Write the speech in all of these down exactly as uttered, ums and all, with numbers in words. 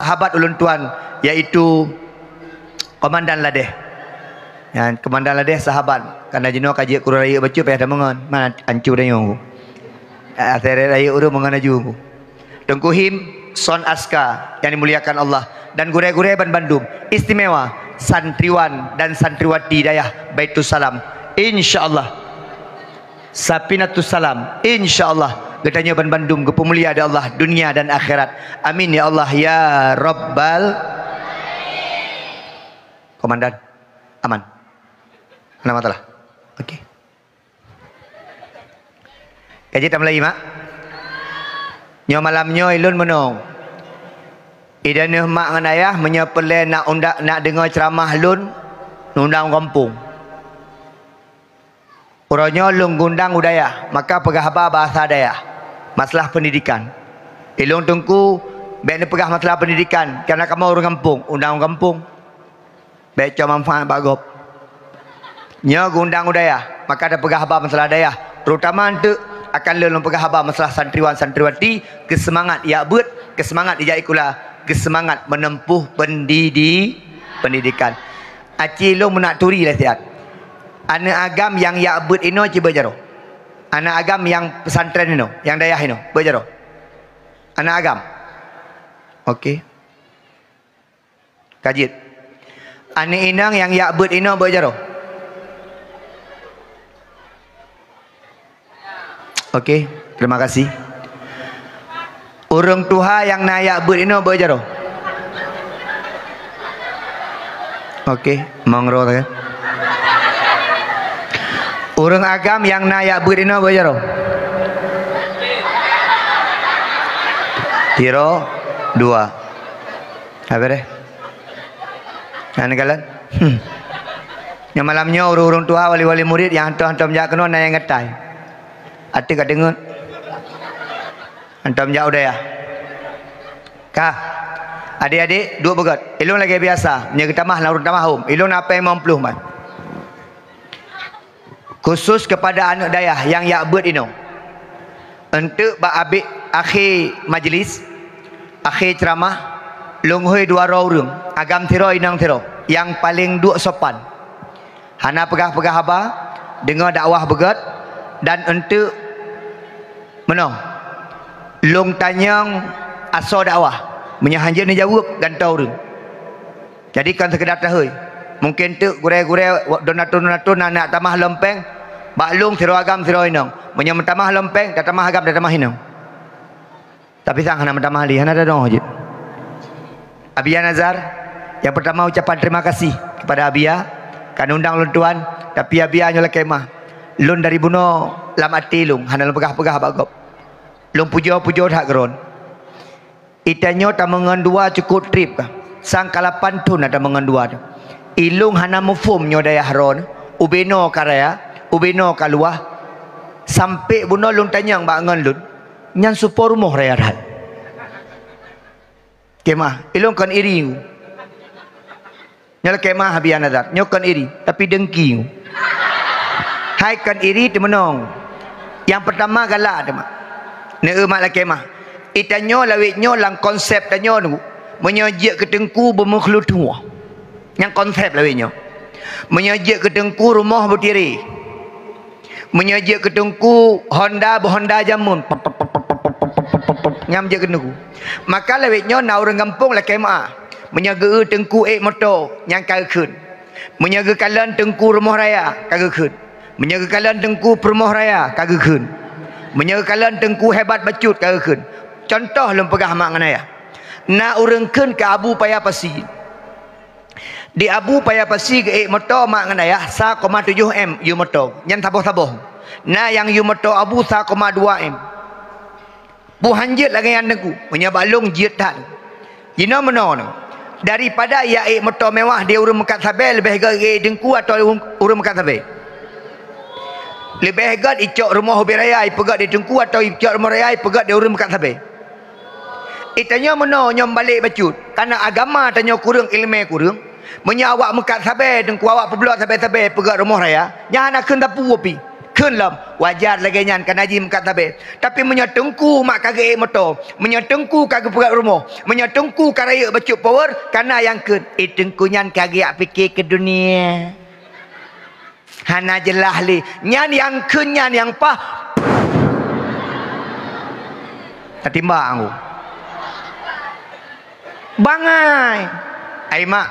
Sahabat ulôn tuan, yaitu Komandan Ladeh. Nyan, Komandan Ladeh sahabat. Karena jinoe ka jeuet keu ureueng rayeuk bacut payah tameungon. Man, ancu tanyoe. Asai rayeuk ureueng meungon laju. Teungku Him, Son Aska yang dimuliakan Allah, dan gurée-gurée ban bandum, istimewa santriwan dan santriwati dayah Baitussalam. Insya Allah. Sapinatus Salam, insya Allah geutanyoe ban bandum geupeumulia di Allah dunia dan akhirat. Amin ya Allah ya Rabbal. Komandan, aman. Aman, masalah. Oke. Ka jeuet tamulai, Mak? Nyoe malam nyoe ulôn meunong. Idaneuh mak ngon ayah, meunyoe peureulée nak unda-, nak deungoe ceuramah lôn, undang gampông. Uroe nyoe lôn gundang u dayah, maka peugah haba bahasa dayah, masalah pendidikan. Ilôn teungku, bék neupeugah masalah pendidikan, karena kamoe ureuëng gampông, undang gampông. Bék cok manfaat bak gob. Nyoe gundang u dayah, maka tapeugah haba masalah dayah, terutama eunteuk akan lôn peugah haba masalah santriwan santriwati, keu seumangat jak beuet, keu seumangat jak sikula, keu seumangat meuneumpôh pendidi-, pendidikan. Aci lôn meunak turi lé siat. Aneuëk agam nyang jak beuet inoe cit beuet jaroe. Aneuëk agam nyang pesantren inoe, nyang dayah inoe, beuet jaroe. Aneuëk agam. Oke. Ka jeuet. Aneuëk inong nyang jak beuet inoe beuet jaroe. Oke, terima kasih. Ureuëng tuha nyang na jak beuet inoe beuet jaroe. Oke, mongro sagai. Ureuëng agam nyang na jak beuet inoe beuet jaroe. Tiro, dua. Habéh deh. Nyan kalon. Hmm. Nyang malam nyoe ureuëng-ureuëng tuha, wali-wali murit nyang hantom-hantom jak keunoe na nyang gatai. Até ka deungon. Hantom jak u dayah. Ka. Adik-adik, duek beugét. Ilôn lagée biasa. Meunyoe geutamah lam ureuëng tamah hom. Ilôn apée limong ploh man. Khusus kepada aneuëk dayah nyang jak beuet inoe. Eunteuk bak abéh akhé majlis, akhé ceuramah, lôn hôi dua droe ureuëng, agam sidroe inong sidroe, nyang paleng duek sopan. Hana peugah-peugah haba, deungoe dakwah beugét, dan eunteuk meunoe, lôn tanyong asoe dakwah, meunyoe hanjeuet neujaweueb gantoe ureuëng. Jadi kon seukeudar tahôi. Mungken teuk gurée-gurée donatur-donatur na neuk tamah lom péng, bak lôn sidroe agam sidroe inong. Meunyoe meutamah lom péng, tatamah agam tatamah inong. Tapi sang hana meutamah lé, hana tadong jeuet. Abia Nazar, nyang peurtama ucapan terima kasih kepada Abia ka neundang lôn tuan, tapi Abia nyoe lakée meu'ah. Lôn dari bunoe lam até lôn hana lôn peugah-peugah bak gob. Lôn pujoe-pujoe that keu droen. Itanyoe tameungon dua cukôp trép ka. Sang ka lapan thon na tameungon dua tu. Ilôn hana muphom nyoe dayah droen, ubé noe ka raya, ubé noe ka luwah. Sampoe bunoe lôn tanyong bak ngon lôn, nyan supo rumoh raya that. Kemah, ilôn kon iri. Nyoe lakée meu'ah Abia Nazar, nyoe kon iri, tapi dengki. Hai kon iri teumeunong. Nyang peurtama galak teuma. Neu mak lakée meu'ah. Itanyoe lawét nyoe lam konsep tanyoe nyoe, meunyoe jeuet keu teungku beumeukhlutuoh. Nyang konsep lawét nyoe. Meunyoe jeuet keu teungku rumoh beutiri. Meunyoe jeuet keu teungku Honda beu Honda jameun, pop, pop, pop, nyang jeuet keu teungku. Maka lawét nyoe na ureuëng gampông lakée meu'ah. Meunyoe geu teungku ék moto, nyang ka geukheun. Meunyoe geukalon teungku rumoh raya, ka geukheun. Meunyoe geukalon teungku peurumoh raya, ka geukheun. Meunyoe geukalon teungku hebat bacut, ka geukheun. Cuntoh lôn peugah mak ngon ayah. Na ureuëng kheun keu Abu Paya Pasi. Di Abu Paya Pasi geuék moto mak ngon ayah sa koma tujoh M yue moto. Nyan saboh-saboh. Na nyang yue moto Abu sa koma dua M. Peue han jeuet lagée nyan teungku, meunyoe bak lôn jeuet that. Jinoe meunoe nyoe. Daripada jak ék moto mewah di ureuëng meukat sabe leubeh gét ék teungku atau ureuëng meukat sabe. Leubeh gét icok rumoh ubé raya ipeugét di teungku atau icok rumoh raya ipeugét di ureuëng meukat sabe. Itanyoe meunoe nyoe balek bacut, kana agama tanyoe kureueng, iéleumé kureueng. Meunyoe awak meukat sabe, teungku awak peublok sabe-sabe peugét rumoh raya, nyan hana kheun sapeue pih. Kheun lom, wajar lagée nyan ka na jimeukat sabe. Tapi meunyoe teungku mak ka geuék moto, meunyoe teungku ka geupeugét rumoh, meunyoe teungku ka rayeuk bacut power, ka na nyang kheun, "Eh, teungku nyan ka geujak pike keu dunia." Hana jeulaih lé. Nyan nyang kheun nyan nyang paih. Tatimbang ku. Bangai. Ai mak.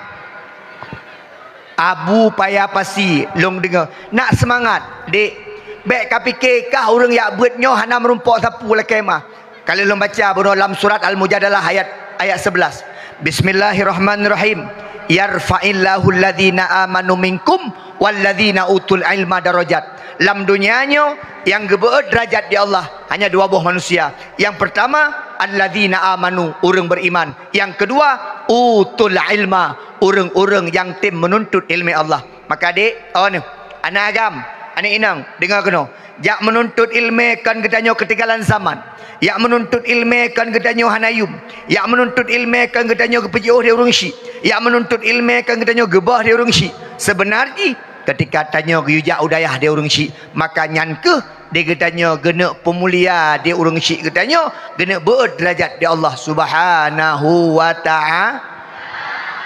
Abu paya pasi, lôn deungoe. Nak seumangat, dek. Bék ka pike kah ureuëng jak beuet nyoe hana meurumpok sapeue lakée mah. Ka lheueh lôn baca bunoe lam surat Al-Mujadalah ayat, ayat sebelas. Bismillahirrahmanirrahim. "Yarfa'illahu alladhina amanu minkum walladhina utul ilma darajat." Lam dunia nyoe, nyang geubeuet derajat di Allah hanya dua boh manusia. Yang pertama, alladzina amanu, ureuëng beriman. Yang kedua, utul ilma, ureuëng-ureuëng nyang tem meununtut ilmu Allah. Maka dek, oh nyoe, aneuk agam, aneuk inong, deungoe keunoe. Jak meununtut ilmu kon geutanyoe keutinggalan zaman. Jak meununtut ilmu kon geutanyoe hana yum. Jak meununtut ilmu kon geutanyoe geupeujiôh di ureuëng syik. Jak meununtut ilmu kon geutanyoe geubah di ureuëng syik. Seubeuna jih, ketika tanyoe geuyue jak u dayah di ureuëng syik, maka nyan kheueh di geutanyoe geuneuk peumulia di ureuëng syik geutanyoe, geuneuk beuet derajat di Allah Subhanahu wa Ta'ala.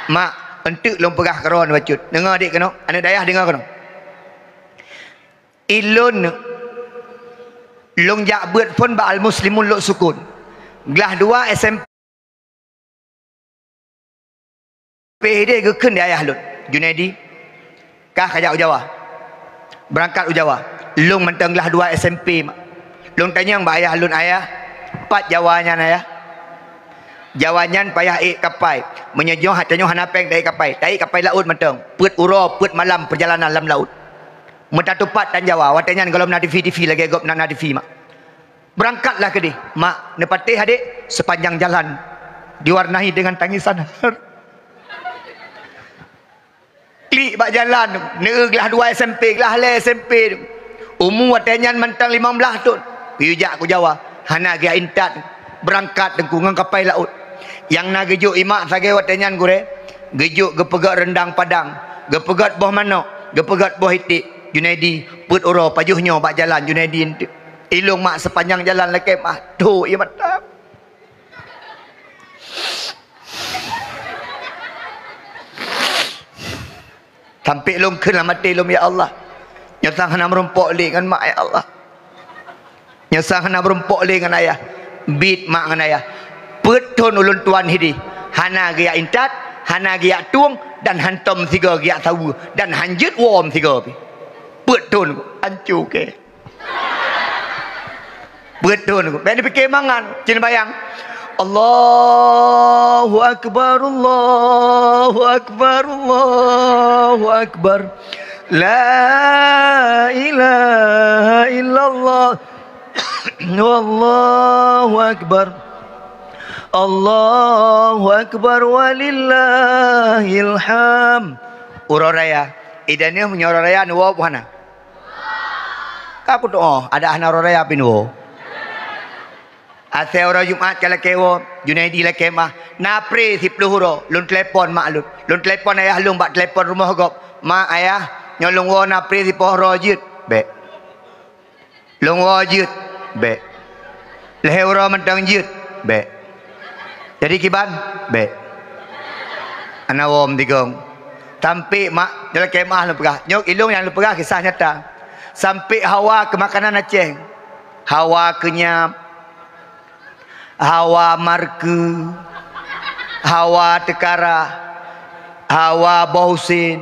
Mak, eunteuk lôn peugah keudroe bacut. Deungoe dek keunoe, aneuk dayah deungoe keunoe. Ilôn, lôn jak beuet phon bak Al-Muslimun Lhoksukon. Glah dua S M P. P deh geukheun di ayah lôn, "Junaidi, kah kajak u Jawa. Beurangkat u Jawa." Lôn mantong glah dua S M P mak. Lôn tanyong bak ayah lôn, "Ayah, pat Jawa nyan, Ayah?" "Jawa nyan payah ék kapai. Meunyoe nyoe, tanyoe hana péng taék kapai. Taék kapai laôt mantong. Peuet uroe, peuet malam peurjalanan lam laôt. Meutatupat tan Jawa." Watée nyan gohlom na T V, T V lagée gob na, na T V mak. "Beurangkatlah keudeh, Mak." Neupatéh adek, sepanjang jalan diwarnai dengan tangisan. Klik bak jalan, neueu glah dua S M P, glah lhée S M P. Umu watée nyan mantong limong blaih thon. Geuyue jak ku Jawa, hana geujak intat. Beurangkat teungku ngon kapai laôt. Nyang na geujok imak sagai watée nyan gurée, geujok geupeugét reundang padang, geupeugét boh manok, geupeugét boh iték. "Junaidi, peuet uroe pajoh nyoe bak jalan, Junaidi." Ilôn mak sepanjang jalan lakée mah, tho ie mata. Sampai lôn kheun lam até lôn, "Ya Allah, nyoe sang hana meurumpok lé ngon mak, ya Allah. Nyoe sang hana meurumpok lé ngon ayah." Biet mak ngon ayah, "Peuet thon ulôn tuan hideh, hana geujak intat, hana geujak tueng, dan hantom sigoe geujak saweue, dan hanjeuet woe sigoe pih. Peuet thon, anco kée." Peuet thon, bék neupike mangat, cit neubayang. Allahu Akbar, Allahu Akbar, Allahu Akbar. La ilaha illallah. Wallahu Akbar. Allahu Akbar walillahil hamd. Uroe raya. Idaneuh meunyoe uroe raya neuwoe peue hana? Ka kutu'oh, adak hana uroe raya pih neuwoe. Asai uroe Jumat ka lakée woe, Junaidi lakée mah. Na pré siplôh uroe, lôn telepon mak lôn. Lôn telepon ayah lôn bak telepon rumoh gob. "Mak, ayah, nyoe lôn woe na pré siplôh uroe jeuet." "Bék." "Lôn woe jeuet." "Bék." "Lhée uroe mantong jeuet." "Bék." "Jadi kiban?" "Bék." Hana woe meutigong. Sampai mak, nyoe lakée meu'ah lôn peugah. Nyoe ilôn nyang lôn peugah kisah nyata. Sampai hawa keu makanan Aceh. Hawa keunyab. Hawa marke. Hawa teukarah. Hawa boh usen.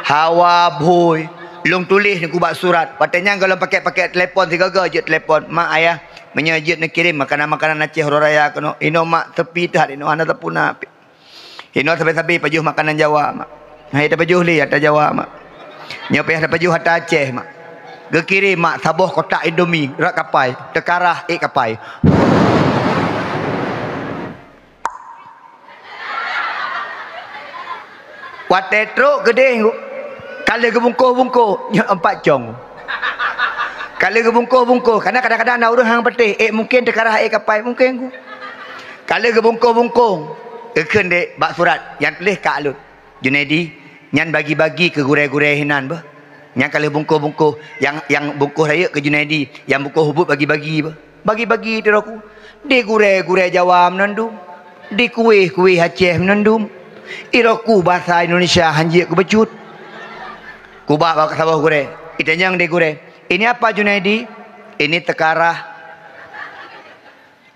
Hawa bhôi. Lôn tuléh ngon bak surat. Watée nyan gohlom pakét-pakét telepon sigoe-goe jeuet telepon. "Mak, ayah, meunyoe jeuet neukirém makanan-makanan Aceh uroe raya keunoe." Inoe mak, sepi that inoe, hana teupuna pih. Inoe sabe-sabe pajoh makanan Jawa mak. Hai tapajoh lé ata Jawa mak. Nyoe payah tapajoh ata Aceh mak. Geukirém mak saboh kotak Indomie rot kapai, teukarah ék kapai. Watée trok keudeh, ka lheueh geubungkoh-bungkoh, nyoe empat cong. Ka lheueh geubungkoh-bungkoh, karena kadang-kadang na ureuëng hang patéh, ék mungken teukarah ék kapai, mungken ku. Ka lheueh geubungkoh-bungkoh, geukheun dek bak surat nyang tuléh ka alot. Junaidi, nyan bagi-bagi keu gurée-gurée hinan beuh. Nyang ka lheueh bungkôh-bungkôh, nyang, nyang bungkôh rayeuk keu Junaidi, nyang bungkôh ubit bagi-bagi. Bagi-bagi di roh ku. Di gurée-gurée Jawa meunan dum. Di kueh-kueh Aceh meunan dum. Di roh ku basa Indonesia hanjeuet keu bacut. Kubak bak saboh gurée. Itanyong di gurée, "Ini apa, Junaidi?" "Ini tekarah."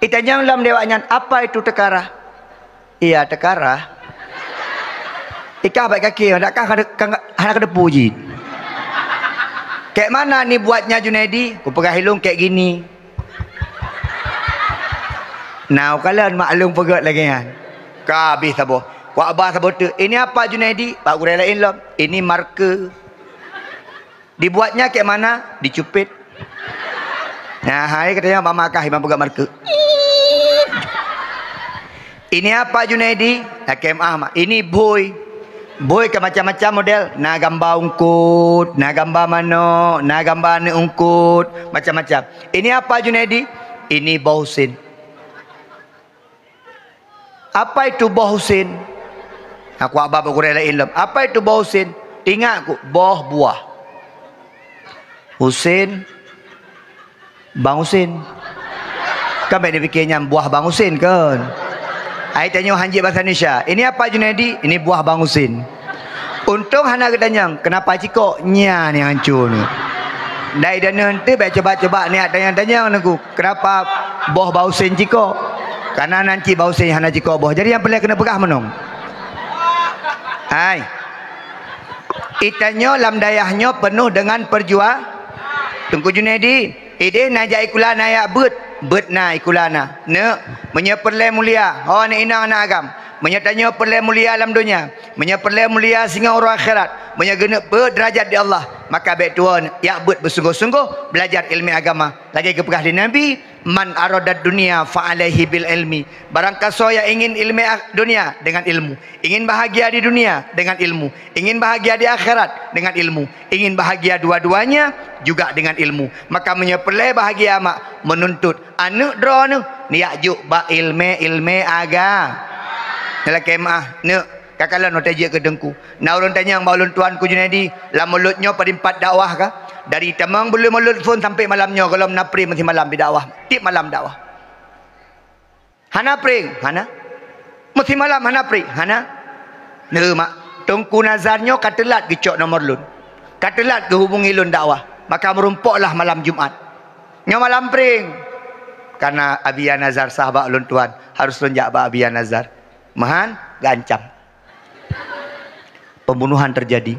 Itanyong lom di awaknyan, "Apa itu tekarah?" "Iya, tekarah." "Ikah bak kaki, dak kah hana, hana keudeupu jih." "Kayak mana ni buatnya, Junaidi?" "Kupeugah ilong kayak gini." Nah, ukalon maklum peugét lagée nyan. Ka habéh saboh. Wak ba saboh teuk, "Ini apa, Junaidi?" Bak gurée laén lom, "Ini marke." "Dibuatnya kayak mana?" "Dicupit." Nah, hai katanya mama kah imam peugah marke. "Ini apa, Junaidi?" "Lakée meu'ah, Mak." "Ini bhôi." "Bhôi ka macam-macam model. Na gamba ungkot, na gamba manok, na gamba aneuk ungkot, macam-macam." "Ini apa, Junaidi?" "Ini boh usin." "Apa itu boh usin?" Aku abah bak gurée laén lom. "Apa itu boh usin?" "Ingat ku, boh buah." Usin, bang usin. Kan bék dipike nyan buah bang usin kan? Ai tanyoe hanjeuet basa Indonesia. "Ini apa, Junaidi?" "Ini buah bang usin." Untông hana geutanyong, "Kenapa cikok?" Nyan nyang hanco ni. Dai daneuh teuh bék coba-coba niat tanyong-tanyong neuk, "Kenapa boh bang usin cikok?" Karena nan cit bang usin hana cikok boh. Jadi nyang peureulée keuneuk peugah meunong. Hai. Itanyoe lam dayah nyoe peunoh deungon peurjua-, Teungku Junaidi, ideh na jak sikula na jak beuet, beuet na sikula na. Neuk, meunyoe peureulée mulia, ho aneuk inong aneuk agam. Meunyoe tanyoe peureulée mulia lam donya, meunyoe peureulée mulia singoh uroe akhirat, meunyoe geuneuk peuet deurajat di Allah, maka bék tuwoe jak beuet beusunggoh-sunggoh beulajar iéleumé agama. Lagée geupeugah lé Nabi, "Man aradad dunya fa alaihi bil ilmi." Barangkasoe nyang ingin iéleumé ah-, dunia dengan ilmu, ingin bahagia di dunia dengan ilmu, ingin bahagia di akhirat dengan ilmu, ingin bahagia dua-duanya juga dengan ilmu. Maka meunyoe peureulée bahagia mak meununtut aneuk droeneuh, neujak jok bak iéleumé-iéleumé aga-, neulakée meu'ah, neuk, ka kalon watée jeuet keu teungku. Na ureuëng tanyong bak ulôn tuan ku Junaidi, lam mulod nyoe padum pat dakwah ka? Dari tamong buleuen mulod phon sampai malam nyoe gohlom na pri meusimalam di dakwah. Tieb malam dakwah. Hana pri, hana. Meusimalam hana pri, hana. Neu mak, Teungku Nazar nyoe ka teulat geucok nomor lôn. Ka teulat geuhubungi lôn dakwah. Maka meurumpoklah malam Jumat. Nyoe malam pri. Karena Abia Nazar sah bak ulôn tuan, harus lôn jak bak Abia Nazar. Meuhan, geuancam. Pembunuhan terjadi.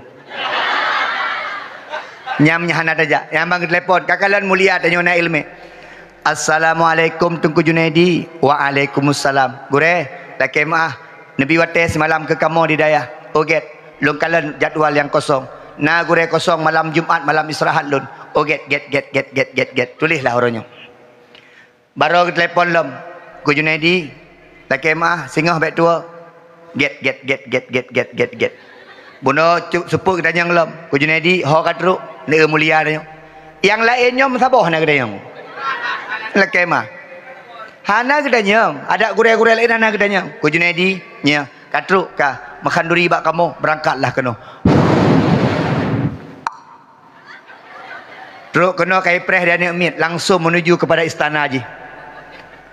Nyam nyan hana tajak. Nyang bang telepon, ka kalon mulia tanyoe na iéleumé. "Assalamualaikum Teungku Junaidi." "Waalaikumsalam." "Gurée, lakée meu'ah, neubi watée simalam keu kamoe di dayah." "Oh gét, lôn kalon jadwal nyang kosong." "Na gurée kosong malam Jumat, malam istirahat lôn." "Oh gét, gét, gét. Tuléhlah uroe nyoe." Barô geutelepon lom, "Ku Junaidi, lakée meu'ah, singoh bék tuwoe." "Gét, gét, gét. Bunoe cu-, seupôt geutanyong lom, 'Ku Junaidi, ho ka trok?'" Neu mulia tanyoe. Nyang laén nyoe meusaboh hana geutanyong. Lakée meu'ah. Hana geutanyong, adak gurée-gurée laén hana geutanyong. "Ku Junaidi, nyoe, ka trok kah, meukhanduri bak kamoe, beurangkatlah keunoe." Trok keunoe ka ipreh di aneuk miet, langsong menuju kepada istana jih.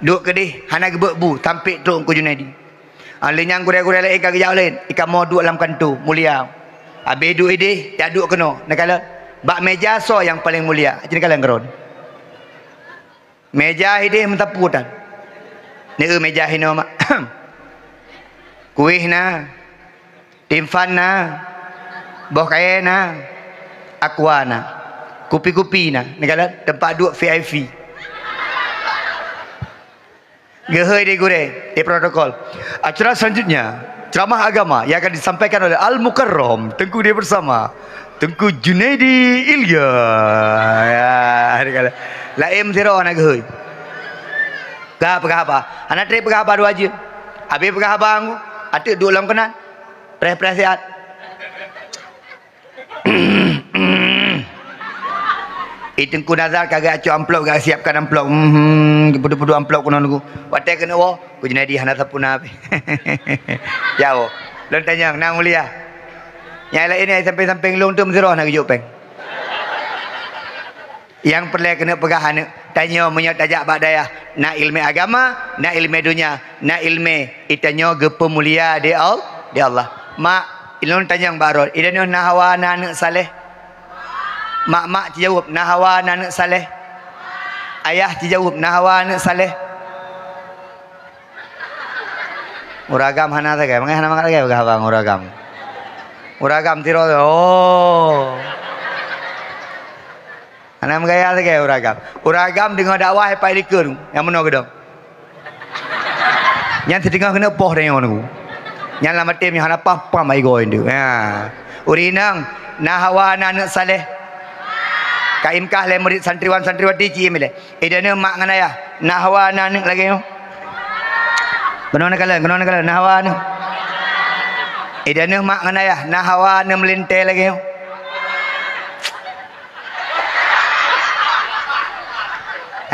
Duek keudeh, hana geubeuet bu, sampék trok Teungku Junaidi. Ah, lheueh nyan gurée-gurée laén ka geujak laén, i kamoe duek lam kanto, mulia. Habéh duek ideh, jak duek keunoe, neukalon. Bak méja soe nyang paleng mulia, neukalon keudroe. Méja ideh meusapeue tan. Neu méja inoe mak. Kueh na, timphan na, boh kayée na, aqua na, kupi-kupi na, neukalon teumpat duek V I P. Geuhôi di gurée, di protokol. Acara selanjutnya, ceramah agama yang akan disampaikan oleh Al-Mukarram, Teungku dia bersama, Teungku Junaidi Ilya. Ya, neukalon. Laén sidroe hana geuhôi. Ka peugah haba. Hana treb peugah haba dua jeuem. Habéh peugah haba ngon, ateueh duek lom keunan. Preh-preh siat. I Teungku Nazar ka geucok amplop, geusiapkan amplop. Hmm, peuduek-peuduek amplop keunoe nunggu. Watée keuneuk woe, Teungku Junaidi hana sapeue na pih. Jaweueb. Lôn tanyong, na mulia. Nyang laén nyang sampéng-sampéng lôn tu meusidroe hana geujok péng. Nyang peureulée keuneuk peugah aneuk, tanyoe meunyoe tajak bak dayah, na ileumé agama, na ileumé donya, na ileumé, geutanyoe geupeumulia di Al-, di Allah. Mak, ilôn tanyong bak droe, idanoe na hawa na aneuk saleh? Mak-mak jijaweueb, na hawa na aneuk saleh? Ayah jijaweueb, na hawa aneuk saleh? Ureueng agam hana sagai, mangat hana mangat sagai peugah haba ngon ureueng agam. Ureueng agam sidroe, oh. Hana meugaya sagai ureueng agam. Ureueng agam deungoe dakwah paih likot, nyang meunoe keudong. Nyan siteungoh keuneuk poh tanyoe nyoe. Nyan lam até nyoe hana pam-pam ai goe nyoe. Ha. Ureueng inong, na hawa na aneuk saleh? Ka imkah lé murit santriwan santriwati ci im ilée. Idanoe mak ngon ayah, na hawa na aneuk lagée nyoe? Keunoe neukalon, keunoe neukalon, na hawa aneuk? Idanoe mak ngon ayah, na hawa aneuk meulintée lagée nyoe?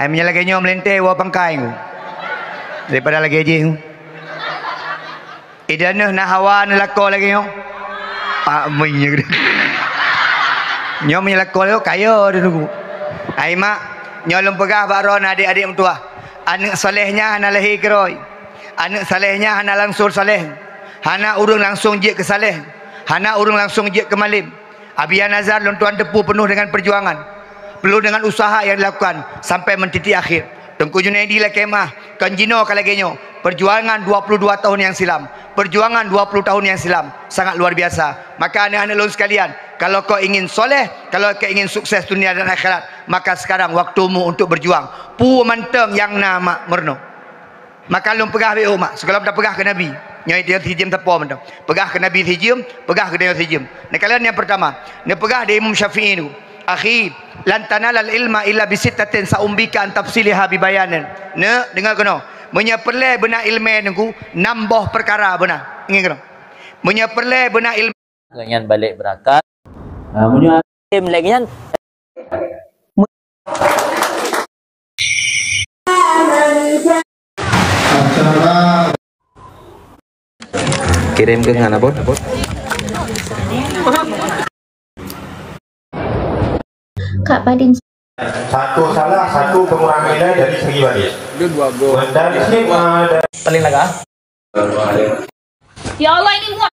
Hai meunyoe lagée nyoe meulintée woe pangkai ngu. Daripada lagée jih ngu. Idanoe na hawa neulakoe lagée nyoe? Ah, meunyoe. Nyoe meunyoe lakoe lagée nyoe, kaya dulu. Ai mak, nyoe lôn peugah bak droeneuh adék-adék meutuwah. Aneuk saleh nyan hana lahé keudroe. Aneuk saleh nyan hana langsong saleh. Hana ureueng langsong jeuet keu saleh. Hana ureueng langsong jeuet keu malem. Abi Nazar lôn tuan teupeu peunoh deungon peujuangan, peunoh deungon usaha nyang dilakukan sampai meuntitik akhé. Teungku Junaidi lakée meu'ah, kon jinoe ka lagée nyoe, peujuangan dua puluh dua tahun nyang silam, peujuangan dua puluh tahun nyang silam sangat luar biasa. Maka aneuk-aneuk lôn sekalian, kalau kau ingin soleh, kalau kau ingin sukses dunia dan akhirat, maka sekarang waktumu untuk berjuang. Peue mantong nyang na mak meurunoe. Maka lôn peugah bak umat, sigohlom tapeugah keu Nabi. Nyoe tanyoe sijeuem sapo mantong. Peugah keu Nabi sijeuem, peugah keu tanyoe sijeuem. Neukalon nyang peurtama, neupeugah di Imam Syafi'i nyoe, "Akhi, lan tanalal ilma illa bisittatin sa'umbika an tafsiliha bibayanin." Neuk, deungoe keunoe. Meunyoe peureulée beuna ileumé nyoe, nam boh peukara beuna. Ingat keunoe. Meunyoe peureulée beuna ileumé Nyan balek beurakat. Ha, meunyoe Em, lagée nyan. Kirim keu ngan, Abon. Kak Padin. Satu salah, satu pengurangan nilai dari segi balik. Dari sini, uh, dari Paling lagak. Ya Allah, ini muat.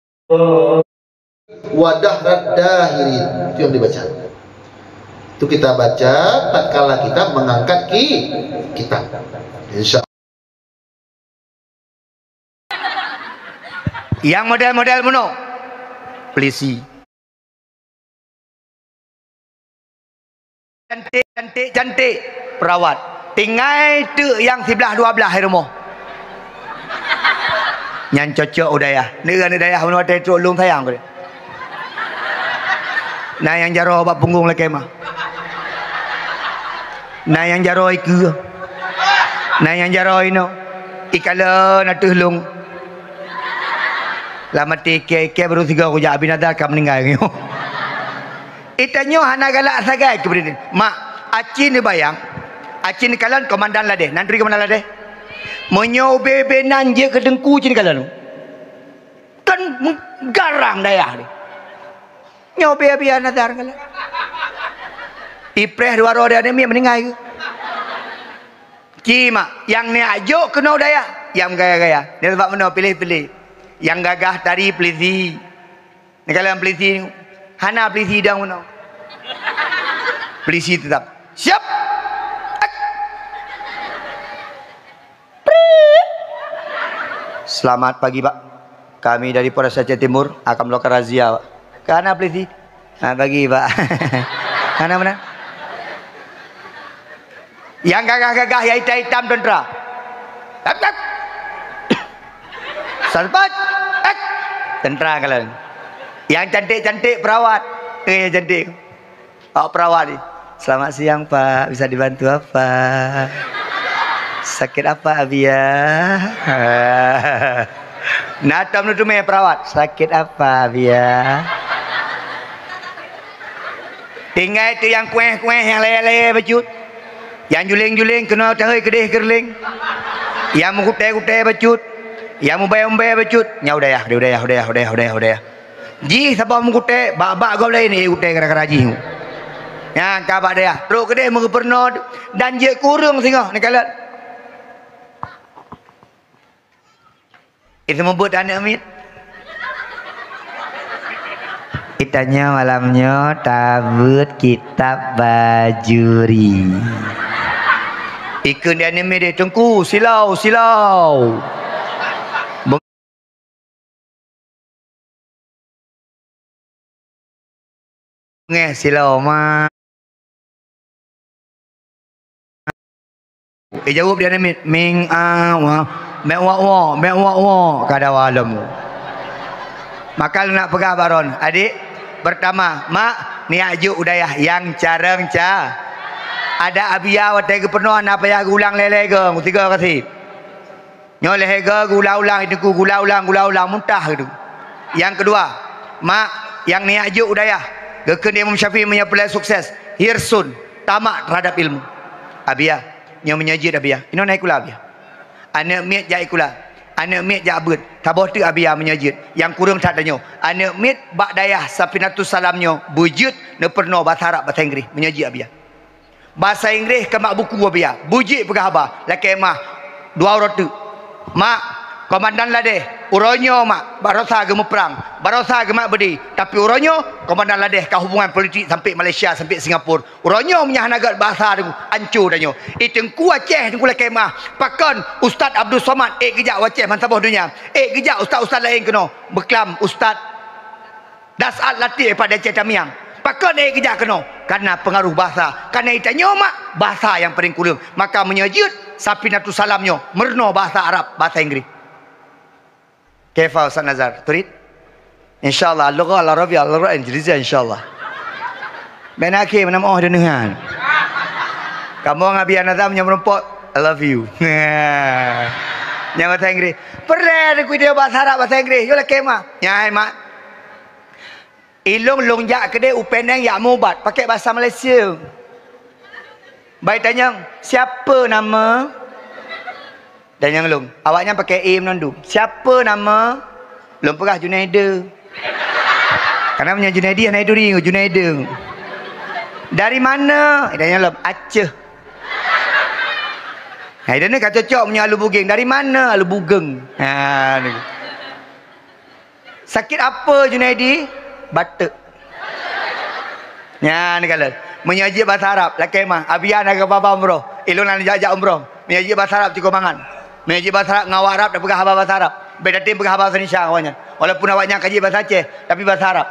Wadah raddahirin. Itu yang dibaca. Itu kita baca tatkala kita mengangkat ki-, kitab. Insya Nyang model-model meunoe, polisi. Cantik, cantik, cantik, perawat. Tinggai teuk nyang siblah dua blah di rumoh. Nyan cocok u dayah. Neu-, neu dayah meunoe watée trok lôn sayang keu dia. Na nyang jaroe bak punggong lakée meu'ah. Na nyang jaroe ikeue. Na nyang jaroe inoe. Ikalon ateueh lôn. Lam até ikée-ikée barô sigoe kujak Abi Nazar ka meuninggai nyoe. Itanyoe hana galak sagai keu beureudeh. Mak, aci neubayang, aci neukalon komandan ladeh, nantri komandan ladeh. Meunyoe ubé-ubé nan jeuet keu teungku ci neukalon. Kan meugarang dayah ni. Nyoe ubé Abi Nazar neukalon. Ipreh dua droe di aneuk miet meuninggai keuh. Ci mak, nyang neujak jok keunoe u dayah, nyang gaya-gaya. Nyan sabab meunoe piléh-piléh. Nyang gagah tari polisi. Neukalon polisi, hana polisi dong meunoe. Polisi tetap. Siap. Ak. Prit. Selamat pagi, Pak. Kami dari Polres Aceh Timur akan melakukan razia, Pak. Ka hana polisi. Ha, bagi, Pak. Hana meunan. Nyang gagah-gagah, nyang itam-itam teuntra. Tap, tap. Sarpat. Ek. Teuntra kalon. Nyang cantik-cantik perawat. Eh, nyang cantik. Pak perawat ni. "Selamat siang, Pak. Bisa dibantu apa? Sakit apa, Abi, ya?" Nah, tom tu meh perawat. "Sakit apa, Abi, ya?" Tinggai tu nyang kuéh-kuéh, nyang layèe-layèe bacut. Nyang juléng-juléng keunoe tahôi keudeh keureuléng. Nyang meukutéh-kutéh bacut. Nyang mubèe-mubèe bacut. Nyan u dayah, u dayah, u dayah, u dayah, u dayah, u dayah. Jih saboh meukutéh, bak-bak gob laén, eh, kutéh gara-gara jih. Nyan ka bak dayah. Trok keudeh meugeupeurunoe dan jeuet keu ureueng singoh neukalon. Itu meubeuet aneuk miet. Geutanyoe malam nyoe tabeuet kitab Bajuri. Ikheun di aneuk miet deh, "Teungku, silau, silau." Beungéh silau, "Ma." Ijaweueb di aneuk miet, "Ming a wa, mek wak wok, mek wak wok," ka dawa lom. Maka lôn nak peugah bak droen, "Adék, peurtama, mak, neujak jok u dayah nyang carông ca. Adak Abia watée geupeurunoe hana payah geuulang lé-lé gong, tiga kali." Nyoe lhée goe geuulang-ulang, Teungku, geuulang-ulang, geuulang-ulang, muntah geuh. Nyang keudua, mak, nyang neujak jok u dayah, geukheun Imam Syafi'i meunyoe peureulée sukses, hirsun, tamak terhadap ilmu. Abia, nyoe meunyoe jeuet Abia. Inoe na sikula Abia. Aneuk miet jak sikula. Aneuk miet jak beuet. Saboh teuk Abia meunyoe jeuet. Nyang kureueng that tanyoe. Aneuk miet bak dayah Safinatus Salam nyoe beujeuet neupeurunoe basa Arab, basa Inggréh. Meunyoe jeuet Abia. Basa Inggréh ka mat buku Abia. Beujeuet peugah haba, lakée mah. Dua uroe teuk. Mak, komandan ladeh, uroe nyoe, mak, barosa geumeuprang, barosa geumat beudé, tapi uroe nyoe komandan ladeh ka hubungan politik sampai Malaysia, sampai Singapura. Uroe nyoe meunyo hana gét basa Teungku, anco tanyoe. Eh, Teungku Aceh, Teungku, lakée mah. Pakon Ustaz Abdul Somad ék geujak u Aceh ban saboh donya. Ék geujak ustaz-ustaz laén keunoe. Beuklam ustaz Dasat Latif pada Aceh Tamiang. Pakon ék geujak keunoe? Karena pengaruh bahasa. Karena geutanyoe mak, bahasa nyang paling kureueng. Maka meunyoe jeuet, Safinatus Salam nyoe meurunoe bahasa Arab, bahasa Inggréh. Kaifa Ustaz Nazar? Turid? Insyaallah, al-lughah al-arabiyyah al-injiliziyah, insyaallah. Bèk na akhé, meunan oh deuneuhan. Kamoe ngon Abia Nazam nyang meurumpok, "I love you." Nyang bahasa Inggréh. Peureulèe Teungku, bahasa Arab, bahasa Inggréh. Yoh lakèe mah. Nyan hai mak. Ilôn lôn jak keudè u Penang jak meuubat, pakè bahasa Malaysia. Bai tanyong, "Siapa nama?" Tanyong lôn. Awaknyan pakè "e" meunandum. "Siapa nama?" Lôn peugah, "Junaida." Karena meunyoe Junaidi hana turi, Junaida. "Dari mana?" Tanyong lôn, "Aceh." Hai, dan ni ka cocok meunyoe alu Bugeng. "Dari mana?" "Alu Bugeng." Ha, ni. "Sakit apa, Junaidi?" "Bateuk." Nyan kalon. Meunyoe jeuet bahasa Arab, lakèe mah. Abia na geuba-ba umroh. Ilôn na jak-jak umroh. Meunyoe jeuet bahasa Arab cukôp mangat. Meunyoe jeuet bahasa Arab ngon awak Arab, tapeugah haba bahasa Arab. Bèk tatem peugah haba bahasa Indonesia ngon awaknyan. Walaupun awaknyan ka jeuet bahasa Aceh, tapi bahasa Arab.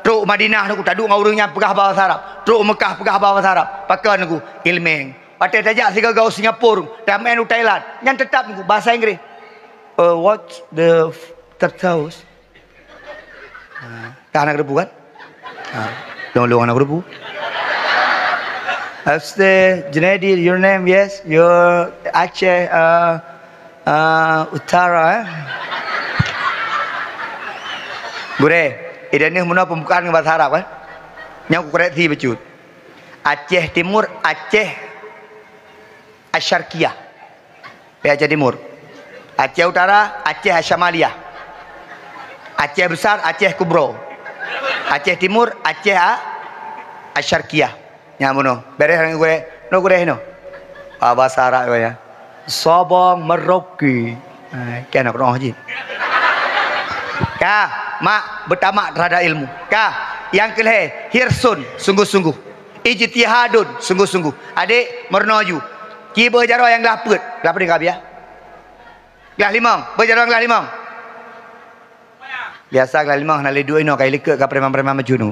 Trok u Madinah, taduek ngon ureueng nyan peugah haba bahasa Arab. Trok u Mekah peugah haba bahasa Arab. Pakon Teungku? Ilmèe. Watèe tajak sigoe-goe u Singapura, tameu'en u Thailand, nyan teutap Teungku bahasa Inggréh. Uh, what's the f-, tertaus? Ha, ka hana geureubu kan? Ha, lôn-lôn hana geureubu. Ustaz Junaidi, your name, yes, your Aceh, uh, uh, Utara, eh? Gurèe, idéh nyoe meunoe pembukaan ngon bahasa Arab, kan? Nyoe kukoreksi bacut. Aceh Timur, Aceh Asyarkiyah. Aceh Timur. Aceh Utara, Aceh Asyamaliyah. Aceh Besar, Aceh Kubro. Aceh Timur, Aceh A-, Asyarkiyah. Nyan bunoe. Bèrèh ngon gurèe. Nyoe gurèe nyoe. Ah, bahasa Arab ya. Sabang Merauke. Eh, kan aku doa jih. Ka, mak, beutamak terhadap ilmu. Ka, nyang keulhèe, hirsun, sungguh-sungguh. Ijtihadun, sungguh-sungguh. Adék, meurunoe ju. Ci beujaroe nyang glah peuet. Glah peuet ka biya? Glah limong. Beujaroe nyang glah limong. Biasa glah limong hana lé duek inoe, ka ilikot ka preman-preman meucunu.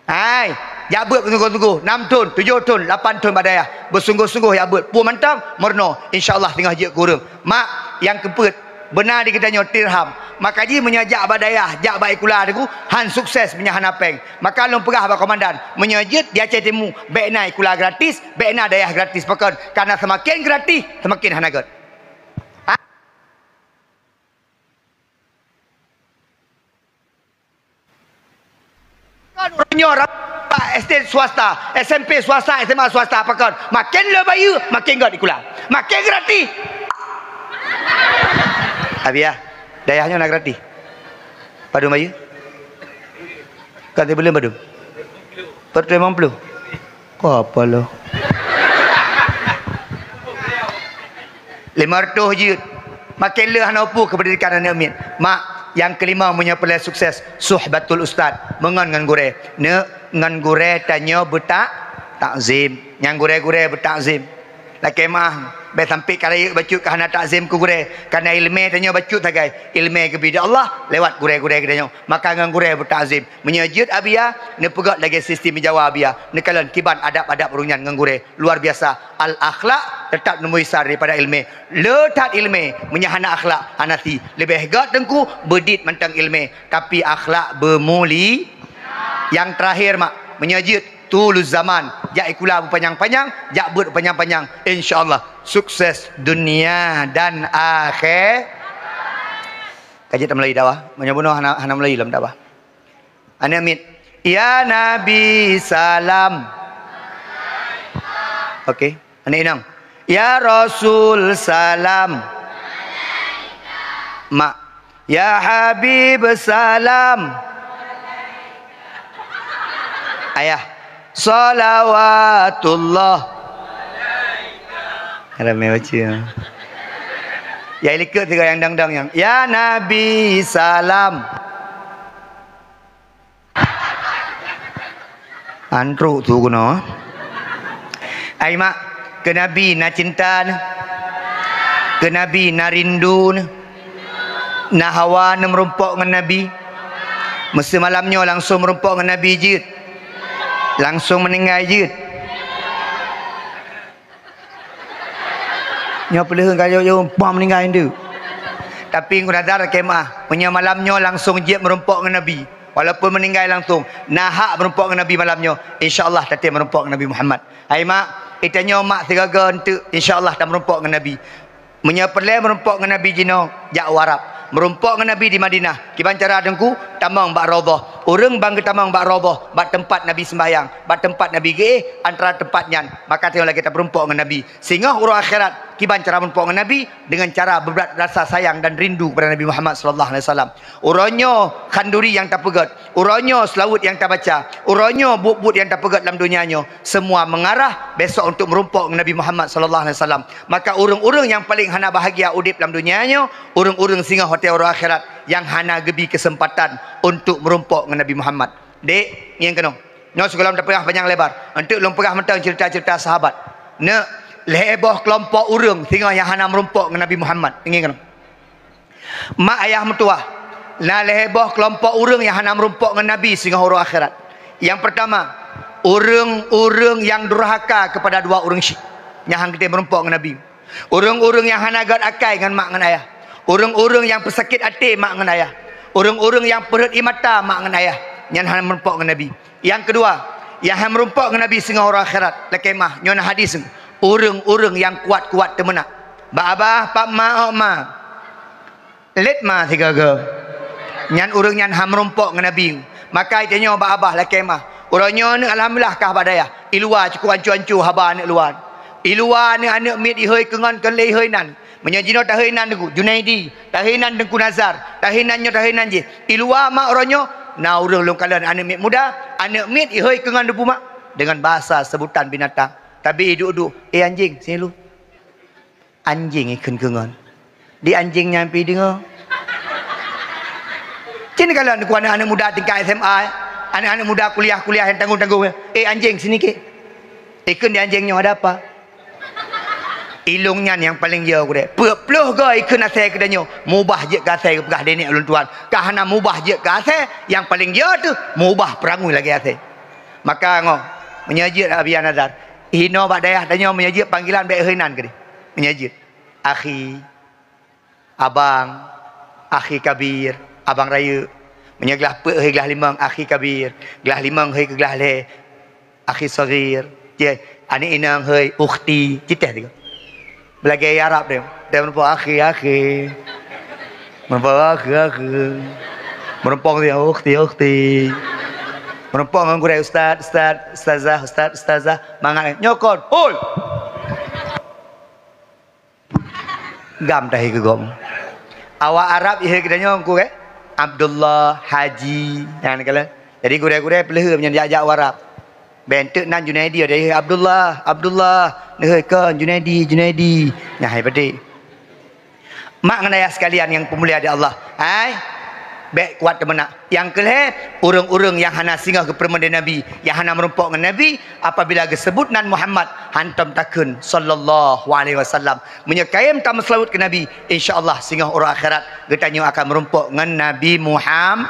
Hai, jak beuet beusungguh-sungguh. Nam thon, tujoh thon, lapan thon bak dayah. Beusungguh-sungguh jak beuet. Peue mantong, meurunoe. Insya Allah teungoh jeuet keu ureueng. Mak, nyang keupeuet, beuna di geutanyoe dirham. Maka jih meunyoe jak bak dayah, jak bak sikula Teungku, han sukses meunyoe hana péng. Maka lôn peugah bak komandan, meunyoe jeuet di Aceh Timu, bèk na sikula gratis, bèk na dayah gratis. Pakon? Karena seumaken gratis, seumaken hana gèt. Kan uroe nyoe rab-, S D swasta, S M P swasta, S M A swasta, pakon? Maken le bayeue, maken gèt sikula. Maken gratis. Abiah, dayah nyoe na gratis. Padum bayeue? Kan sibuleuen padum? Per limong ploh. Apa lo? Lima ratus jeuet. Makin le hana upu keu pendidikan aneuk miet. Mak, nyang kelima meunyoe peureulée sukses, suhbatul ustaz, meungon ngon gurée. Neuk, ngon gurée tanyoe beutak takzim. Nyang gurée-gurée beutakzim. Lakée meuah, bék sampai ka rayeuk bacut ka hana takzim keu gurée. Karena ileumé tanyoe bacut sagai, ileumé geubri di Allah lewat gurée-gurée geutanyoe. Maka ngon gurée beutakzim. Meunyoe jeuet Abia, neupeugét lagée sistem Jawa Abia. Neukalon kiban adab-adab ureuëng nyan ngon gurée. Luar biasa. Al-akhlak teutap neumui sa daripada ileumé. Le that ileumé, meunyoe hana akhlak, hana si. Leubeh gét teungku, beudiet mantong ileumé. Tapi akhlak beumuli. Nyang terakhir, mak, meunyoe jeuet, tuluz zaman, jak sikula beupanyang-panyang, jak beuet beupanyang-panyang. Insya Allah, sukses dunia dan akhé-, ka jeuet tameulayeue dakwah. Meunyoe bunoe hana, hana meulayeue lom dakwah. Aneuk miet, "Ya Nabi salam." Oke. Aneuk inong, "Ya Rasul salam." Mak, "Ya Habib salam." Ayah, "Salawatullah." Ramé baca. Ya, likot tiga yang dang-dang yang, "Ya Nabi salam." Antruk tu keunoe. Ai mak, keu Nabi na cinta neuh. Keu Nabi na rindu neuh. Na hawa neuh meurumpok ngon Nabi. Meuseu malam nyoe langsong meurumpok ngon Nabi jeuet. Langsong meuninggai jeuet. Nyoe peuleuheuen ka jauh-jauh, pah meuninggai ndeuk. Tapi Ungku Nazar kemah, meunyoe malam nyoe langsong jeuet meurumpok ngon Nabi. Walaupun meuninggai langsong, na hak meurumpok ngon Nabi malam nyoe. Insya Allah tatem meurumpok ngon Nabi Muhammad. Hai mak, geutanyoe mak sigoe-goe enteuk, insya Allah tameurumpok ngon Nabi. Meunyoe peureulée meurumpok ngon Nabi jinoe, jak u Arab. Meurumpok ngon Nabi di Madinah. Kiban cara teungku, tamong bak Raudhah. Ureuëng ban geutamong bak Raudhah, bak teumpat Nabi seumbahyang, bak teumpat Nabi geuéh, antara teumpat nyan, maka tanyoe lagée tameurumpok ngon Nabi. Singoh uroe akhirat, kiban cara meurumpok ngon Nabi? Dengan cara beubrat rasa sayang dan rindu kepada Nabi Muhammad sallallahu alaihi wasallam. Uroe nyoe khanduri nyang tapeugét, uroe nyoe seulaweuet nyang tabaca, uroe nyoe buet-buet nyang tapeugét lam donya nyoe, semua mengarah besok untuk meurumpok ngon Nabi Muhammad sallallahu alaihi wasallam. Maka ureuëng-ureuëng nyang paleng hana bahagia udeb lam donya nyoe, ureuëng-ureuëng singoh watée uroe akhirat nyang hana geubi keuseumpatan untuk meurumpok ngon Nabi Muhammad. Dek, ngieng keunoe. Nyoe sigohlom tapeugah panyang lebar. Enteuk lôn peugah mantong ceurita-ceurita sahabat. Neuk, lhée boh keulompok ureuëng singoh nyang hana meurumpok ngon Nabi Muhammad. Ngieng keunoe. Mak ayah meutuwah, na lhée boh keulompok ureuëng nyang hana meurumpok ngon Nabi singoh uroe akhirat. Nyang peurtama, ureuëng-ureuëng nyang durhaka keupada dua ureuëng syik, nyang han geutem meurumpok ngon Nabi. Ureuëng-ureuëng nyang hana gét akai ngon mak ngon ayah. Ureuëng-ureuëng nyang peusakét até mak ngon ayah. Ureuëng-ureuëng nyang peureuet ie mata mak ngon ayah, nyan hana meurumpok ngon Nabi. Nyang keudua, nyang han meurumpok ngon Nabi singoh uroe akhirat, lakée mah, nyoe na hadis, ureuëng-ureuëng nyang kuat-kuat teumeunak. Bak abah, bak ma, ôk ma. Lét ma sigoe-goe. Nyan ureuëng nyan han meurumpok ngon Nabi. Maka tanyoe bak abah lakée mah. Uroe nyoe neuh alhamdulillah kah bak dayah. I luwa cukup ancu-ancu haba aneuk luwa. I luwa neuh aneuk miet ihôi keu ngon keu lé ihôi nan. Meunyoe jinoe tahôi nan Teungku Junaidi, tahôi nan Teungku Nazar, tahôi nan nyoe tahôi nan jih. I luwa mak uroe nyoe na ureuëng lôn kalon aneuk miet muda, aneuk miet ihôi keu ngon deupeumak deungon bahasa seubutan binatang. Tabi iduek-duek, "Eh anjing, sini lu." Anjing ikheun keu ngon. Di anjing nyan pih deungoe. Cit neukalon ku aneuk-aneuk muda tingkat S M A, eh. Aneuk-aneuk muda kuliah-kuliah nyang tanggong-tanggong, eh. "Eh, anjing, sini kik." Ikheun di anjing nyoe, "Ada apa?" Ilong nyan nyang paleng yo ku deh. Peuet ploh go ikheun asai keu tanyoe. Mubah jeuet keu asai geupeugah deh nenek ulôn tuan. Ka hana mubah jeuet keu asai, nyang paleng yo teuh mubah peurangui lagée asai. Maka ngo, meunyoe jeuet Abi Nazar. Hinoe bak dayah tanyoe meunyoe jeuet panggilan bék heuinan keudeh. Meunyoe jeuet, akhi, abang, akhi kabir, abang rayeuk. Meunyoe glah peuet hei glah limong, akhi kabir. Glah limong hei keu glah lhée, akhi saghir. Cit, aneuk inong hei, ukhti. Cit teuh tiga. Beulagée Arab deh. Dia meureumpok akhi, akhi. Meureumpok akhi, akhi. Meureumpok dia ukhti, ukhti. Meureumpok ngon gurée ustaz, ustaz, ustazah, ustaz, ustazah. Mangat nyoe kon. Hoi! Gam tahi keu gom. Awak Arab ihe geutanyoe ku ke? Abdullah, Haji. Nyan kala. Jadi gurée-gurée peuleuheue nyan jak-jak u Arab. Bék teuk nan Junaidi, ada, "Eh, Abdullah, Abdullah." Neuhôi kon, "Junaidi, Junaidi." Nyan hai padé. Mak ngon ayah sekalian nyang peumulia di Allah. Hai, bék kuat teumeunak. Nyang keu lhée, ureuëng-ureuëng nyang hana singoh geupeureumeun lé Nabi, nyang hana meurumpok ngon Nabi, apabila geuseubut nan Muhammad, hantom takheun, "Sallallahu alaihi wasallam." Meunyoe kayém tameuseulaweuet keu Nabi, insya Allah singoh uroe akhirat geutanyoe akan meurumpok ngon Nabi Muham-,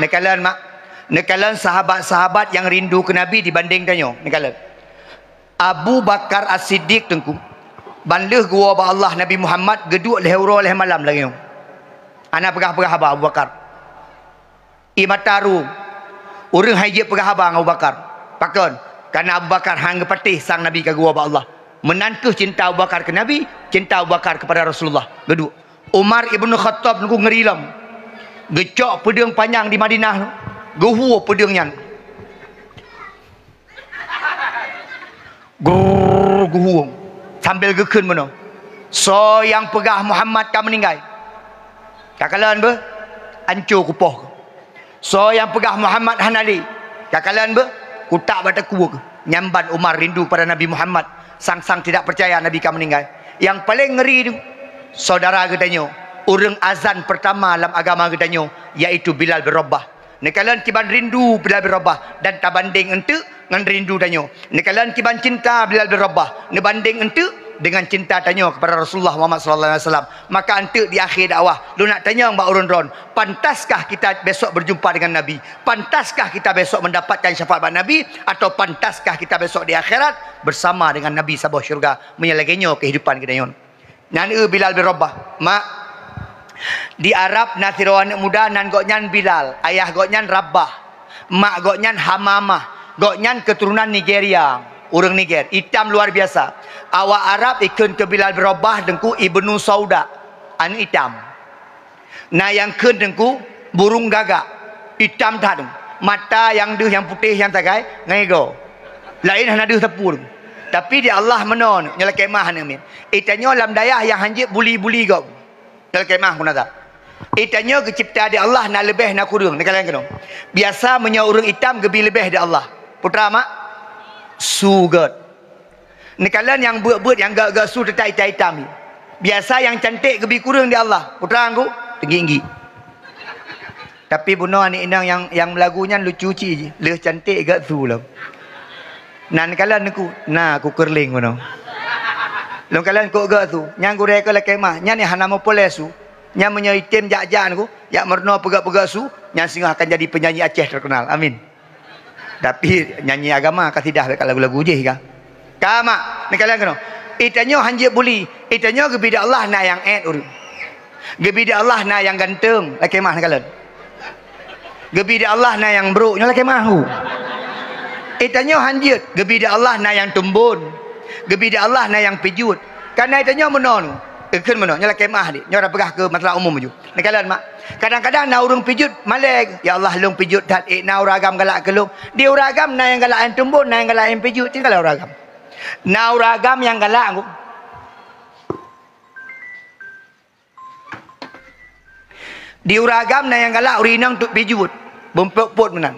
Neukalon, mak. Neukalon sahabat-sahabat nyang rindu keu Nabi dibandéng tanyoe. Neukalon. Abu Bakar As-Siddiq, Teungku, ban lheueh geuwoe bak Allah Nabi Muhammad, geuduek lhée uroe lhée malam lagée nyoe. Hana peugah-peugah haba Abu Bakar. Ié mata ru. Ureuëng han jeuet peugah haba ngon Abu Bakar. Pakon? Kareuna Abu Bakar han geupatéh sang Nabi ka geuwoe bak Allah. Meunan kheueh cinta Abu Bakar keu Nabi, cinta Abu Bakar keupada Rasulullah. Geuduek. Umar Ibnu Khattab, Teungku, ngeri lom. Geucok peudeueng panyang di Madinah, geuhue peudeueng nyan. Grrrr, geuhue. Sambil geukheun bunoe, "Soe nyang peugah Muhammad ka meuninggai, kakalon beuh, anco kupoh. Soe nyang peugah Muhammad hana lé, kakalon beuh, kutak bak takue." Nyan ban Umar rindu pada Nabi Muhammad, sang-sang tidak percaya Nabi ka meuninggai. Nyang paleng ngeri tu, saudara geutanyoe, ureuëng azan peurtama lam agama geutanyoe, yaitu Bilal bin Rabah. Neukalon kiban rindu Bilal bin Rabah dan tabandéng eunteuk ngon rindu tanyoe. Neukalon kiban cinta Bilal bin Rabah neubandéng eunteuk deungon cinta tanyoe keupada Rasulullah Muhammad sallallahu alaihi wasallam. Maka eunteuk di akhé dakwah, lôn nak tanyong bak ureuëng droen, pantaskah kita besok berjumpa dengan Nabi? Pantaskah kita besok mendapatkan syafaat bak Nabi? Atau pantaskah kita besok di akhirat bersama dengan Nabi saboh syurga? Meunyoe lagée nyoe keuhidupan geutanyoe. Nyan eu Bilal bin Rabah. Mak, di Arab na sidroe aneuëk muda nan gobnyan Bilal, ayah gobnyan Rabah, mak gobnyan Hamamah. Gobnyan keuturonan Nigeria, ureuëng Niger, itam luar biasa. Awak Arab ikheun keu Bilal bin Rabah, Teungku, Ibnu Sauda, aneuëk itam. Na nyang kheun, Teungku, burung gagak, itam that, mata nyang deuh nyang putéh nyang sagai ngon igoe. Laén hana deuh sapeue. Tapi di Allah meunoe, nyoe lakée meu'ah aneuk miet. Itanyoe lam dayah nyang han jeuet buli-buli gob. Nyoe lakée meu'ah peue na that. Itanyoe geucebta di Allah na leubeh na kureueng, neukalon keunoe. Biasa meunyoe ureuëng itam geubi leubeh di Allah. Peue teuma, mak? Su gét. Neukalon nyang beuet-beuet, nyang gét-gét su teutap itam-itam. Biasa nyang canték geubi kureueng di Allah. Peue teuma, Teungku? Teunggi-teunggi. Tapi bunoe aneuk inong nyang, nyang meulagu nyan lucu cit jih. Lheueh canték gét su lom. Neukalon, Teungku, na kukeureuléng bunoe. Lôn kalon kok gét su. Nyan gurée keuh lakée meu'ah. Nyan nyang hana meupuléh su. Nyan meunyoe item jak-jak, Teungku, jak meurunoe peugét-peugét su, nyan singoh akan jadi penyanyi Aceh terkenal. Amin. Tapi nyanyi agama kasidah bék ka lagu-lagu jih ka. Ka, mak, neukalon keunoe. Itanyoe han jeuet buli. Itanyoe geubi di Allah na nyang ék ureuëng. Geubi di Allah na nyang ganteng, lakée meu'ah neukalon. Geubi di Allah na nyang brok, nyoe lakée meu'ah hu. Itanyoe han jeuet, geubi di Allah na nyang tumbon. Geubi di Allah na nyang pijuet. Kareuna itanyoe meunoe, ikheun meunoe, nyoe lakée meu'ah deh. Nyoe dah peugah keu masalah umum ju. Neukalon, mak. Kadang-kadang na ureuëng pijuet malée, "Ya Allah, lôn pijuet that, ék na ureuëng agam galak keu lôn." Di ureuëng agam na nyang galak nyang tumbon, na nyang galak nyang pijuet, tinggai ureuëng agam. Na ureuëng agam nyang galak, Teungku. Di ureuëng agam na nyang galak ureuëng inong tu pijuet, beumpot-pot meunan.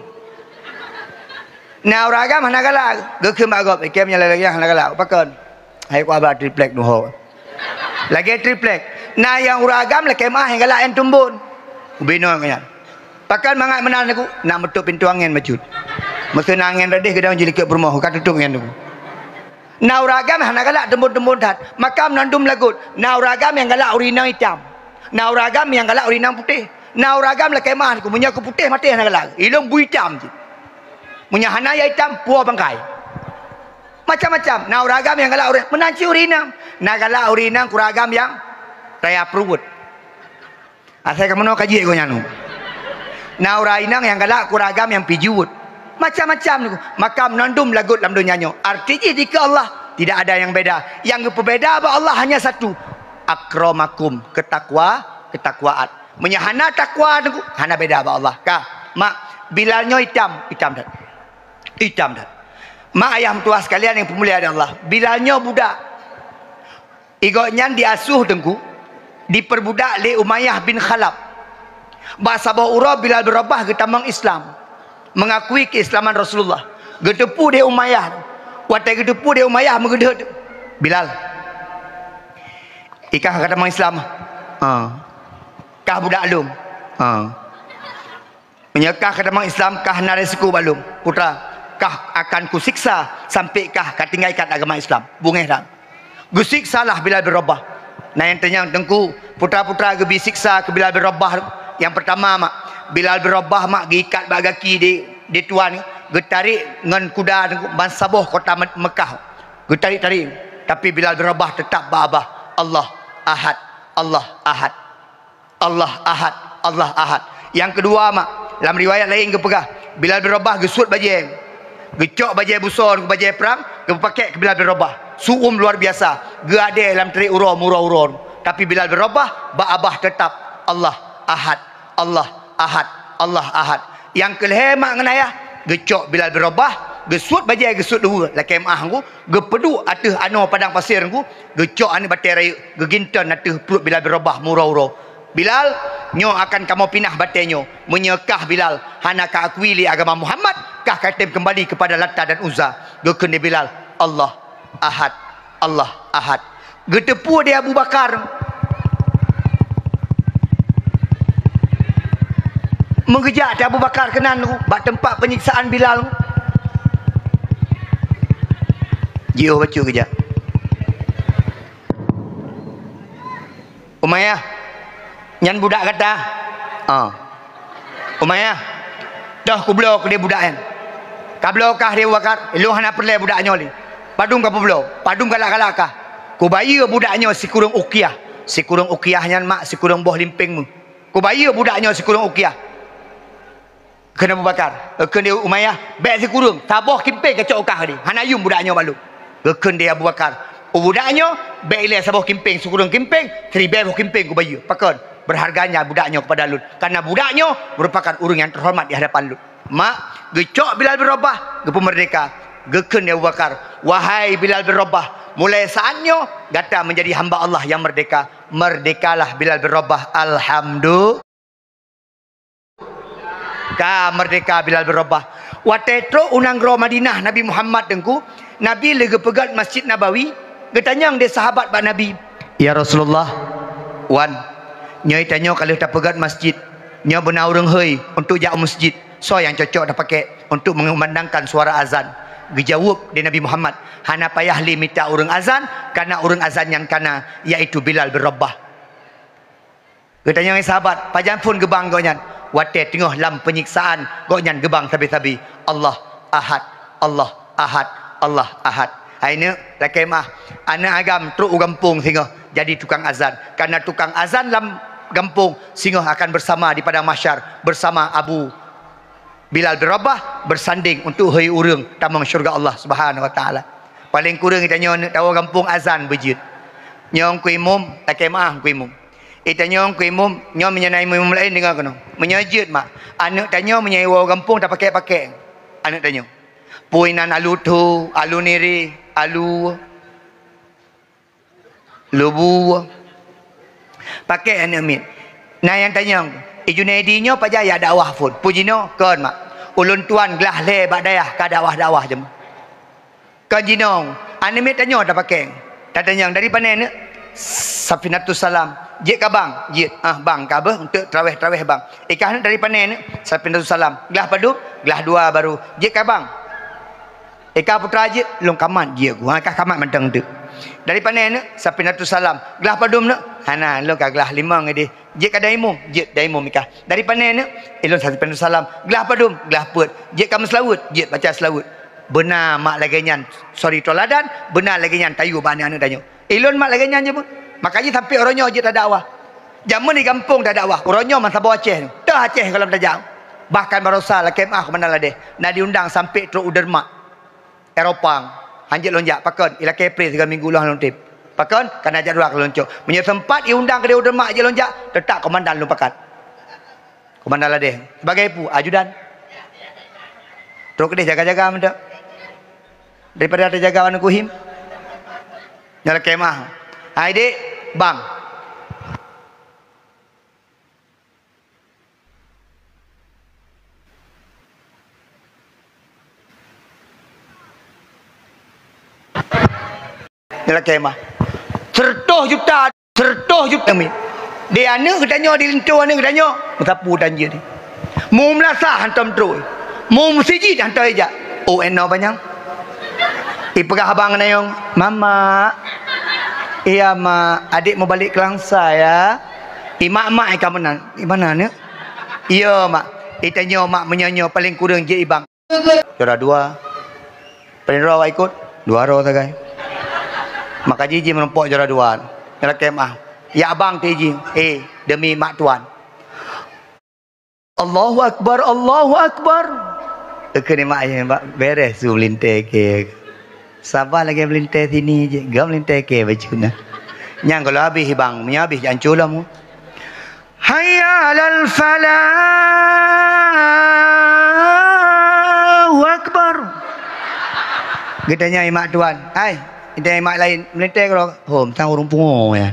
Na ureuëng agam hana galak, geukheun bak gob, "Ikém nyang lagée nyan hana galak." Pakon? Hai ku abah triplek nuho. Lagée triplek. Na nyang ureuëng agam lakée meu'ah nyang galak nyang tumbon. Ubinoe ngon nyan. Pakon mangat meunan, Teungku? Nak meutup pintoe angén bacut. Meuseu na angén rot deh geudong jilikot peurumoh, ka tutup angén, Teungku. Na ureuëng agam hana galak tumbon-tumbon that. Maka meunan dum lagot. Na ureuëng agam nyang galak ureuëng inong itam. Na ureuëng agam nyang galak ureuëng inong putéh. Na ureuëng agam lakée meu'ah, Teungku, meunyoe keu putéh maté hana galak. Ilong bu itam cit. Meunyoe hana ya itam, puwoe bangkai. Macam-macam. Na ureuëng agam nyang galak ureuëng, meunan cit ureuëng inong. Na galak ureuëng inong keu ureuëng agam nyang raya pruet. Asai ka meunoe ka jeuet gobnyan. Na ureuëng inong nyang galak keu ureuëng agam nyang pijuet. Macam-macam, Teungku. Maka meunan dum lagot lam donya nyoe. Arti jih dikeue Allah, tidak ada yang beda. Nyang geupeubeda bak Allah hanya satu. Akramakum, keutakwa, keutakwaan. Meunyoe hana takwa, Teungku, hana beda bak Allah. Ka, mak, Bilal nyoe itam, itam that. Itam that. Mak ayah meutuwah sekalian nyang peumulia di Allah, Bilal nyoe budak. Gobnyan diasuh, Teungku, dipeurbudak lé Umayyah bin Khalaf. Bak saboh uroe Bilal bin Rabah geutamong Islam, meungakui keuislaman Rasulullah. Geuteupeue deh Umayyah. Watée geuteupeue deh Umayyah meugeudeuet, "Bilal, ikah ka tamong Islam?" "Ha." "Kah budak lôn?" "Ha." "Meunyoe kah ka tamong Islam, kah na risiko bak lôn, putra. Kah akan kusiksa sampoe kah ka tinggai ikat agama Islam." Beungéh that. Geusiksalah Bilal bin Rabah. Na nyang tanyong, "Teungku, putra-putra geubi siksa keu Bilal bin Rabah?" Nyang peurtama mak, Bilal bin Rabah mak geuikat bak gaki di, di tuan, geutarek ngon kuda, Teungku, ban saboh kota Me-, Mekah. Geutarek-tarek. Tapi Bilal bin Rabah teutap bak babah, "Allah Ahad, Allah Ahad." "Allah Ahad, Allah Ahad." Nyang keudua mak, lam riwayat laén geupeugah, Bilal bin Rabah geusuet bajée, geucok bajée busoe, bajée prang, geupakée keu Bilal bin Rabah. Su'um luar biasa, geuadée lam trek uroe meuuroe-uroe. Tapi Bilal bin Rabah bak babah teutap, "Allah Ahad, Allah Ahad, Allah Ahad." Nyang keulhée mak ngon ayah, geucok Bilal bin Rabah, geusuet bajée, geusuet luweue, lakée meuáh Teungku, geupeuduek ateueh anoe padang pasé Teungku, geucok aneuk batée rayeuk, geuginton ateueh pruet Bilal bin Rabah meuuroe-uroe. "Bilal, nyoe akan kamoe pinah batée nyoe. Meunyoe kah Bilal hana ka akui lé agama Muhammad, kah ka tem keumbali keupada Lata dan Uzza." Geukheun lé Bilal, "Allah Ahad, Allah Ahad." Geuteupeue deh Abu Bakar. Meugeujak teuh Abu Bakar keunan bak teumpat peunyiksaan Bilal. Jiôh bacut geujak. "Umayyah, nyan budak gata?" "Ah." "Umayyah, toh kubloe keudeh budak nyan?" "Kabloe kah deh Abu Bakar, lôn hana peureulée budak nyoe lé. Padum kapeubloe, padum galak-galak kah?" "Kubayeue budak nyoe sikureueng ukiah." Sikureueng ukiah nyan mak sikureueng boh limpéng meuh. "Kubayeue budak nyoe sikureueng ukiah." Kheun Abu Bakar, eh, kheun Umayyah, "Bék sikureueng, saboh kimpéng kacok u kah deh, hana yum budak nyoe bak lôn." Geukheun lé Abu Bakar, "U budak nyoe, bék ilée saboh kimpéng, sikureueng kimpéng, siribée boh kimpéng kubayeue. Pakon? Beurharganya budak nyoe keupada lôn, kareuna budak nyoe meurupakan ureuëng nyang teuhoreumat di hadapan lôn." Mak, geucok Bilal bin Rabah, geupeumeurdéhka. Geukheun lé Abu Bakar, "Wahai Bilal bin Rabah, mulai saát nyoe gata meunjadi hamba Allah nyang meurdéhka." Meurdéhkalah Bilal bin Rabah. Alhamdulillah. Ka meurdéhka Bilal bin Rabah. Watée trok u nanggroe Madinah Nabi Muhammad Teungku, Nabi lé geupeugét Masjid Nabawi, geutanyong lé sahabat bak Nabi, "Ya Rasulullah, wan, nyoe tanyoe ka lheueh tapeugét masjid, nyoe beuna ureuëng hôi untuk jak u masjid, soe nyang cocok tapakée untuk meumandangkan suara azan?" Geujaweueb lé Nabi Muhammad, "Hana payah lé mita ureuëng azan, kareuna ureuëng azan nyan kana, yaitu Bilal bin Rabah." Geutanyong lé sahabat, "Pajan phon geubang gobnyan?" "Watée teungoh lam peunyiksaan, gobnyan geubang sabe-sabe, 'Allah Ahad, Allah Ahad, Allah Ahad.'" Hai neuk, lakée meuáh, aneuk agam trok u gampông singoh jadi tukang azan. Kareuna tukang azan lam gampông, singoh akan beusama di padang mahsyar, beusama Abu Bilal bin Rabah beusandeng untuk hôi ureuëng tamong syeuruga Allah Subhanahu wa Taala. Paleng kureueng tanyoe neuk tawoe gampông azan beujeuet. Nyoe Teungku Imum, lakée meuáh Teungku Imum. Itanyoe Teungku Imum, nyoe meunyoe na imum-imum laén deungoe keunoe. Meunyoe jeuet mak, aneuk tanyoe meunyoe iwoe gampông tapakée-pakée aneuk tanyoe. Peue inan alu tho, alu nireh, alu lubu. Pakée aneuk miet. Na nyang tanyong, "I Junaidi nyoe pajan jak dakwah phon?" Peue jinoe, "Kon mak, ulôn tuan glah lhée bak dayah ka dakwah-dakwah jeuem." Kon jinoe, aneuk miet tanyoe tapakée. Tatanyong, "Dari pané neuk?" "Safinatus Salam." "Jeuet ka bang?" "Jeuet." "Ah, bang ka beuh, untuk traweh-traweh bang." "Ikah neuk dari pané neuk?" "Safinatus Salam." "Glah padum?" "Glah dua baru." "Jeuet ka bang?" "Ikah putra jeuet?" "Lôn kamat jeuet ku." "Ha, kah kamat mantong teuk." "Dari pané neuk?" "Safinatus Salam." "Glah padum neuk?" "Hana, lôn ka glah limong ideh." "Jeuet ka daimum?" "Jeuet daimum ikah." "Dari pané neuk?" "Ilôn Safinatus Salam." "Glah padum?" "Glah peuet." "Jeuet ka meuseulaweuet?" "Jeuet baca seulaweuet." Beuna mak lagée nyan, suri teuladan, beuna lagée nyan tayue bak aneuk-aneuk tanyoe. Ilôn mak lagée nyan jeuet. Maka jih sampoe uroe nyoe jeuet tadakwah. Jameun di gampông tadakwah, uroe nyoe meusaboh Aceh, teuh Aceh gohlom tajak. Bahkan barosa lakée meuáh Komandan Ladeh, na diundang sampoe trok u Denmark. Eropa, hanjeuet lôn jak. Pakon? Ilakée preh sigoe minggu lôn lôn tem. Pakon? Kana jadwal lôn cok. Meunyoe sempat iundang keudeh u Denmark jeuet lôn jak, teutap komandan lôn pakat. Komandan Ladeh. Sebagai peue? Ajudan. Trok keudeh jaga-jaga mantong. Daripada tajaga aneuk kuhim. Nyoe lakée meuáh. Hai dek, bang. Lakée meu'ah. Seratus juta, seratus juta mi. Di aneuk geutanyoe, di linto aneuk geutanyoe, meusapeue dan jih. Mu meulasah hantom trôi. Mu meusijiet hantom ijak. Oh, eno banyang. Ipeugah abang ngon ayong, "Mama." "Iya, Mak. Adik mau balik ke Langsa, ya." "Imak, Mak, ka meunan." "Di mana, Neuk?" "Iya, Mak. Itanyoe, Mak, meunyoe nyoe paleng kureueng jeuet ibang." Juara dua. Paling droe awak ikot, dua droe sagai. Maka jih jih meurumpok juara dua. Nyang lakée meu'ah. Ya abang ti jih. Eh, demi mak tuan. Allahu Akbar, Allahu Akbar. Keu ni mak ayah bak beres su melinteh ke. Sabar lagi melinteh sini je. Gam melinteh ke baju na. Nyang kalau habis bang, punya habis jancu lah mu. Hayya 'alal falah. Allahu Akbar. Geutanyai mak tuan, "Hai, geutanyai mak lain, meulintèe keudroe?" "Hom, sang ureueng pungo, ya."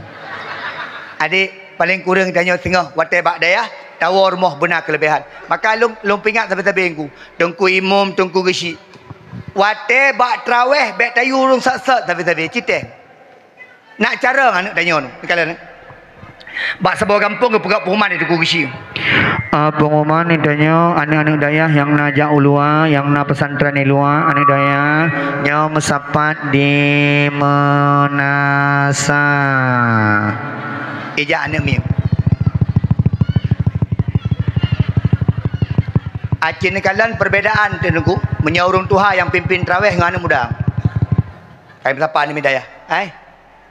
Adik, paléng kureueng tanyoe singoh watèe bak dayah, tawoe rumoh beuna keuleubehan. Maka lôn, lôn peuingat sabe-sabe Teungku. Teungku Imum, Teungku Geuchik. Watèe bak traweh bèk tayue ureueng sot-sot sabe-sabe, citèe. Nak carông aneuk tanyoe nyoe, teukalon, eh. Bak saboh gampông geupeugah pengumuman di Teungku Geuchik. Ah, pengumuman di tanyoe, aneuk-aneuk dayah nyang na jak u luwa, nyang na pesantren di luwa, aneuk dayah nyoe meusapat di Meunasah. Ijak aneuk miet. Aci neukalon perbedaan Teungku, meunyoe ureueng tuha nyang pimpin traweh ngon aneuk muda. Kai meusapa aneuk miet dayah, ai?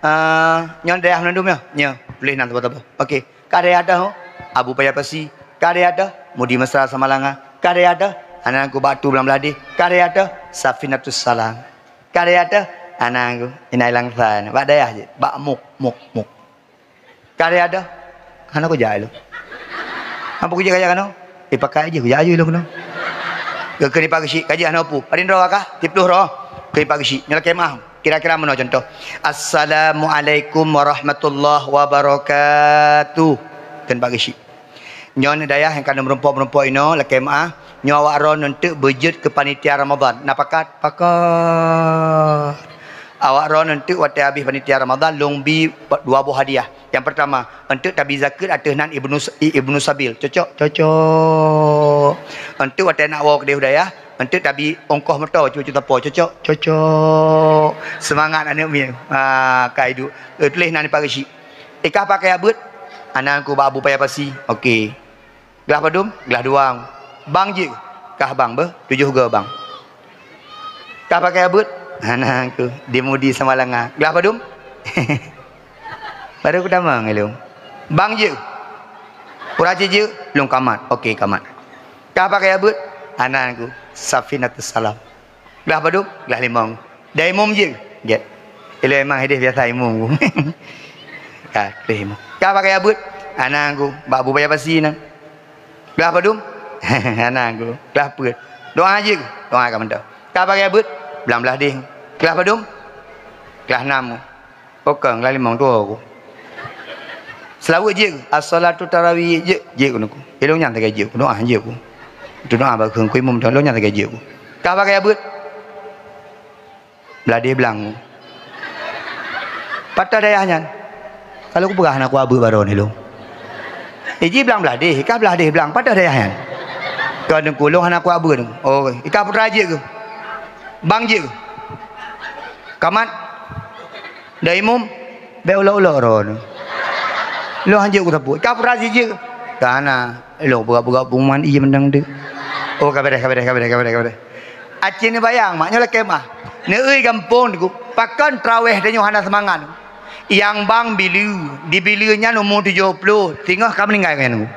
Ah, nyoe dayah meunandum nyoe? Nyoe, tuléh nan saboh-saboh. Oke. Ka dayah teuh, Abu Paya Pasi. Ka dayah teuh, Mudi Mesra Samalanga. Ka dayah teuh, aneuk ku bak tu Blang Bladeh. Ka dayah teuh, Safinatus Salam. Ka dayah teuh, aneuk ku Inai Langsan. Bak dayah jih, bak muk, muk, muk. Ka dayah teuh, hana kujak ilôn. Apa kujak kajak kanoe? Eh, pakai jih, kujak aju ilôn keunoe. Geukheun Pak Geuchik, ka jih hana peue. Padum droe ka? Siplôh droe. Kheun Pak Geuchik, nyoe lakèe meu'ah. Kira-kira meunoe contoh. "Assalamualaikum warahmatullahi wabarakatuh." Kheun Pak Geuchik. Nyoe aneuk dayah nyang ka neumeurumpok-meurumpok inoe, lakèe meu'ah. Nyoe awak droeneuh eunteuk beujeuet keu panitia Ramadan. Na pakat? Pakat. Awak droeneuh eunteuk watèe habéh panitia Ramadan, lôn bi dua boh hadiah. Nyang peurtama, eunteuk tabi zakeuet ateueh nan Ibnu S-, I-, Ibnu Sabil. Cocok? Cocok. Eunteuk watèe nak woe keudéh u dayah, eunteuk tabi ongkoh moto cucu tapo. Cocok? Cocok. Seumangat aneuk miet. Ha, ka iduek. Eh, tuléh nan Pak Geuchik. Ikah pakai abeuet? Aneuk ku bak Abu Paya Pasi. Oke. Glah padum? Glah dua. Bang jeuet? Kah bang beuh, tujoh go bang. Kah pakai abeuet? Aneuk ku, di Mudi Samalanga. Glah padum? Baru kutamong ilôn. Bang jeuet? Pura ci jeuet? Lôn kamat. Oke, kamat. Kah pakai abeuet? Aneuk ku, Safinatus Salam. Glah padum? Glah limong. Dai Imum jeuet? Jeuet. Ilôn memang hideh biasa Imum. Ka, dai Imum. Kah pakai abeuet? Aneuk ku, bak Abu Paya Pasi nan. Glah padum? Aneuk ku, glah peuet. Doa jeuet? Doa ka mantong. Kah pakai abeuet? Blang Bladeh. Glah padum? Glah nam. Pakon, glah limong tuwo ku. Seulaweuet jeuet? As-salatu tarawih jeuet? Jeuet ku. Ilôn nyan sagai jeuet ku. Doa jeuet ku. Tu doa bak kheun ku Imum, ilôn nyan sagai jeuet ku. Kah pakai abeuet? Bladeh blang. Pat dayah nyan? Kalau kupeugah hana kuabeuet baroe nyoe lôn. Eh, ji Blang Bladeh, ikah Bladeh blang, pat dayah nyan? Kon Teungku, lôn hana kuabeuet. Oh, ikah putra jeuet keuh? Bang jeuet keuh? Kamat? Dai Imum? Bèk ulok-ulok droeneuh. Lôn hanjeuet kusapeue. Ikah putra jeuet keuh? Ka hana. Lôn peugah-peugah pengumuman ie mantong teuk. Oh, ka beres, ka beres, ka beres, ka beres, ka beres. Aci neubayang, mak nyoe lakèe meu'ah. Neueu gampông Teungku, pakon traweh tanyoe hana seumangat. Nyang bang Bileue, di Bileue nyan umu tujoh ploh, singoh ka meuninggai gobnyan Teungku.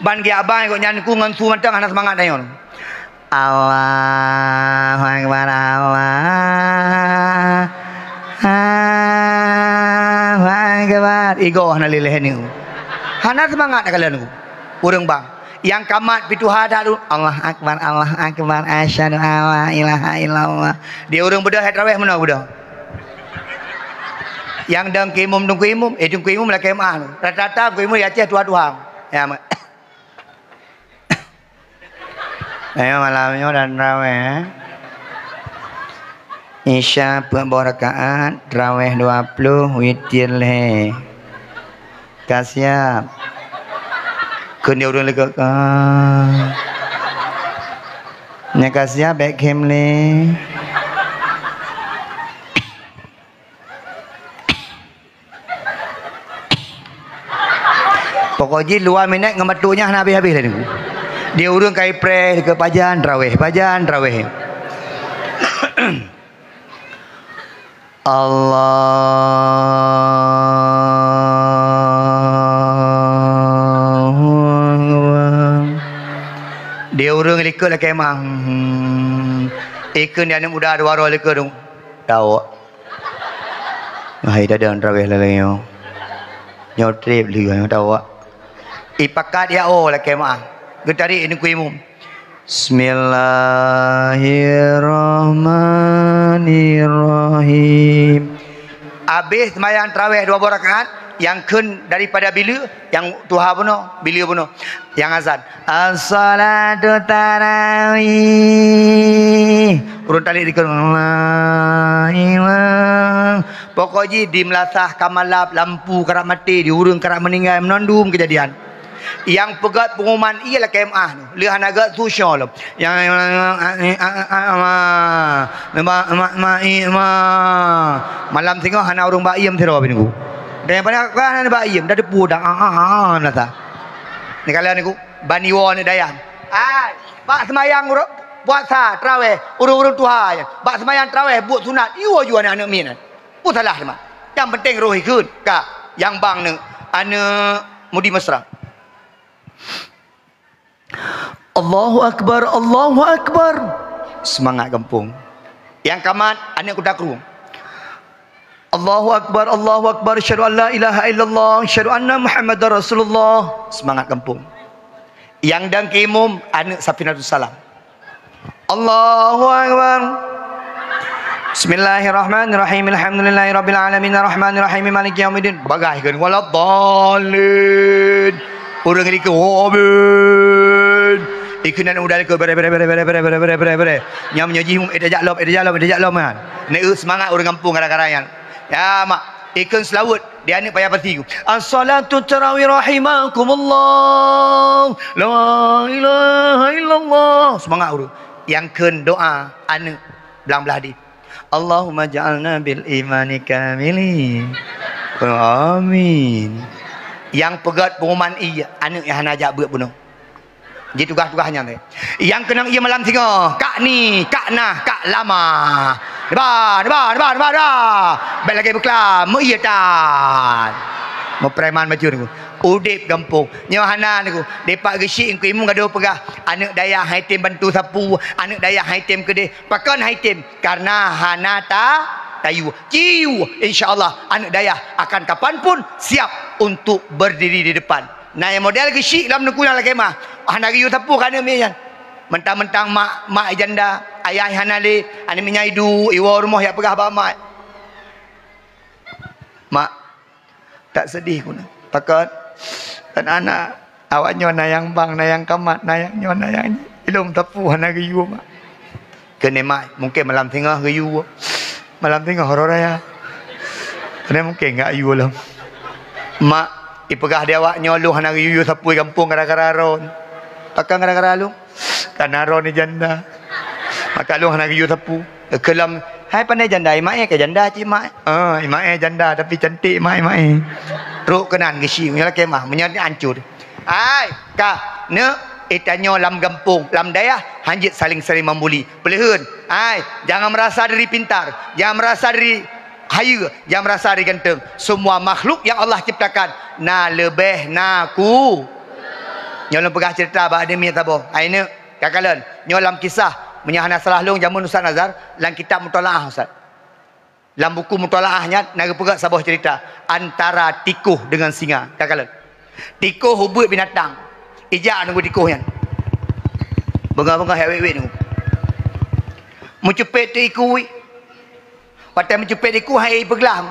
Ban geuabang gobnyan Teungku ngon su mantong hana seumangat tanyoe. Allahu Akbar, Allahu Akbar. Igoe hana lé lhèe nyoe. Hana seumangat takalon Teungku. Ureueng bang. Nyang kamat pih tuha that tu, "Allahu Akbar, Allahu Akbar, asyhadu an la ilaha illallah." Di ureueng beudôh hai traweh meunoe beudôh. Nyang dong keu imum, dong keu imum, eh, dong keu imum lakèe meu'ah. Rata-rata keu imum di Aceh tuha-tuha. Ya, mak. Ayo malam nyoe dan traweh, eh. Isya peuet boh rakaat, taraweh dua ploh, witir lhèe. Ka siap. Kheun di ureueng likot ka. Nyang ka siap bèk khém lé. Pokok jih dua minèt ngon batuk nyan hana habéh-habéh lé Teungku. Di ureueng ka ipreh keu pajan taraweh, pajan taraweh. Allahu Akbar. Di ureueng likot lakèe mah. Hmm. Ikheun di aneuk muda dua droe likot dong. Tawak. Hai, dak ada taraweh lalai nyoe. Nyoe trép lé nyoe tawak. Ipakat ya oh lakèe meu'ah. Geutarek Teungku Imum. Bismillahirrahmanirrahim. Abéh seumayang taraweh dua boh rakaat, nyang kheun daripada bila, nyang tuha bunoe, bila bunoe. Nyang azan, "As-salatu tarawih." Ureueng talek dikheun, "Allahu Akbar." Pokok jih di meulasah ka malap, lampu karap maté, di ureueng karap meuninggai, meunan dum keujadian. Nyang peugöt peunguman ie lakèe meu'ah nyoe, lheueh hana gèt su syoe lom. Nyang malam singoh hana ureueng bak iem sidroe bak Teungku. Dan nyang paling hana bak iem, dah teupeue dah, ah, ah, ah, ah, meulasah. Neukalon Teungku, ban iwoe aneuk dayah. Ai, bak seumayang ro-, puasa, taraweh, ureueng-ureueng tuha nyan. Bak seumayang taraweh, buet sunat, iwoe ju aneuk-aneuk miet nyan. Peue salah teuma. Nyang penting roh ikheun, ka, nyang bang neuk, aneuk Mudi Mesra. Allahu Akbar, Allahu Akbar. Seumangat gampông. Nyang ka mat, aneuk Kuta Krueng. Allahu Akbar, Allahu Akbar, asyhadu an la ilaha illallah, asyhadu anna Muhammadar Rasulullah. Seumangat gampông. Nyang dang keu imum, aneuk Safinatus Salam. Allahu Akbar. Bismillahirrahmanirrahim. Alhamdulillahirabbil alamin. Arrahmanirrahim. Maliki yaumiddin. Bagaih kan. Waladdallin. Ureueng likot, "Amin." Ikheun aneuk muda likot, "Bere, bere, bere." Nyang meunyoe jih, "Eh, tajak lom, eh, tajak lom, eh, tajak lom," kan. Neuk seumangat ureueng gampông gara-gara nyan. Ya, mak. Ikheun seulaweuet di aneuk payah pasi. "As-salatu tarawih rahimakumullah. La ilaha illallah." Seumangat ureueng. Nyang kheun doa aneuk blang blah di. "Allahumma ja'alna bil imani kamilin." Amin. Nyang peugöt peunguman ie aneuk nyang hana jak beuet bunoe. Ji tugaih-tugaih nyan lé. Nyang keunong ie malam singoh, kak ni, kak nah, kak lama. Deba, deba, deba, deba, deba. Bèk lagèe beuklam, meu ie tan. Meu preman bajur Teungku. Udép gampông. Nyoe hana Teungku. Dipat geusyik Teungku Imum gadoh peugah, aneuk dayah han item bantu sapu, aneuk dayah han item keudeh. Pakon han item? Karena hana ta-, tayue. Ci yue, insya Allah, aneuk dayah akan kapan pun siap untuk berdiri di depan. Na nyang model geusyik lam neukula lakèe mah, hana geuyue sapu keu aneuk miet nyan. Mentang-mentang mak, mak janda, ayah hana lé, aneuk miet nyan iduek, iwoe rumoh jak peugah bak mak. Mak, tak sedih keunoe. Pakon? Kan aneuk awak nyoe na nyang bang, na nyang kamat, na nyang nyoe, na nyang nyoe. Ilôn sapu hana geuyue, mak. Keuneuk mak, mungken malam singoh geuyue. Malam singoh uroe raya. Keuneuk mungken geuyue lom. Mak, ipeugah di awak nyoe lôn hana geuyue sapu gampông gara-gara droen. Pakon gara-gara lôn? Karena droen janda. Maka lôn hana geuyue sapu. Keu lom, hai pandai janda, imaé ka janda cit mak. Ah, imaé janda tapi cantik mak, imaé. Trok keunan geusyik, meunyoe lakèe mah, meunyoe ancur. Hai, ka, neuk, eh, tanyoe lam gampông, lam dayah, hanjeuet saling-saling membuli. Peuleuheun, hai, jangan merasa diri pintar, jangan merasa diri hayeue, jangan merasa diri ganteng. Semua makhluk yang Allah ciptakan, na leubeh, na ku-, Nyoe lôn peugah ceurita bak aneuk miet saboh. Hai neuk, ka kalon. Nyoe lam kisah, meunyoe hana salah lôn, jameun Ustaz Nazar, lam kitab Mutalaah, Ustaz. Lam buku Mutalaah nyan na geupeugah saboh ceurita antara tikoh deungon singa. Ka kalon. Tikoh ubeuet binatang. Ijak nunggu tikoh nyan. Beungoh-beungoh jak wét-wét nunggu. Meucupet teuh iku. Watèe meucupet iku hai ipeuglah.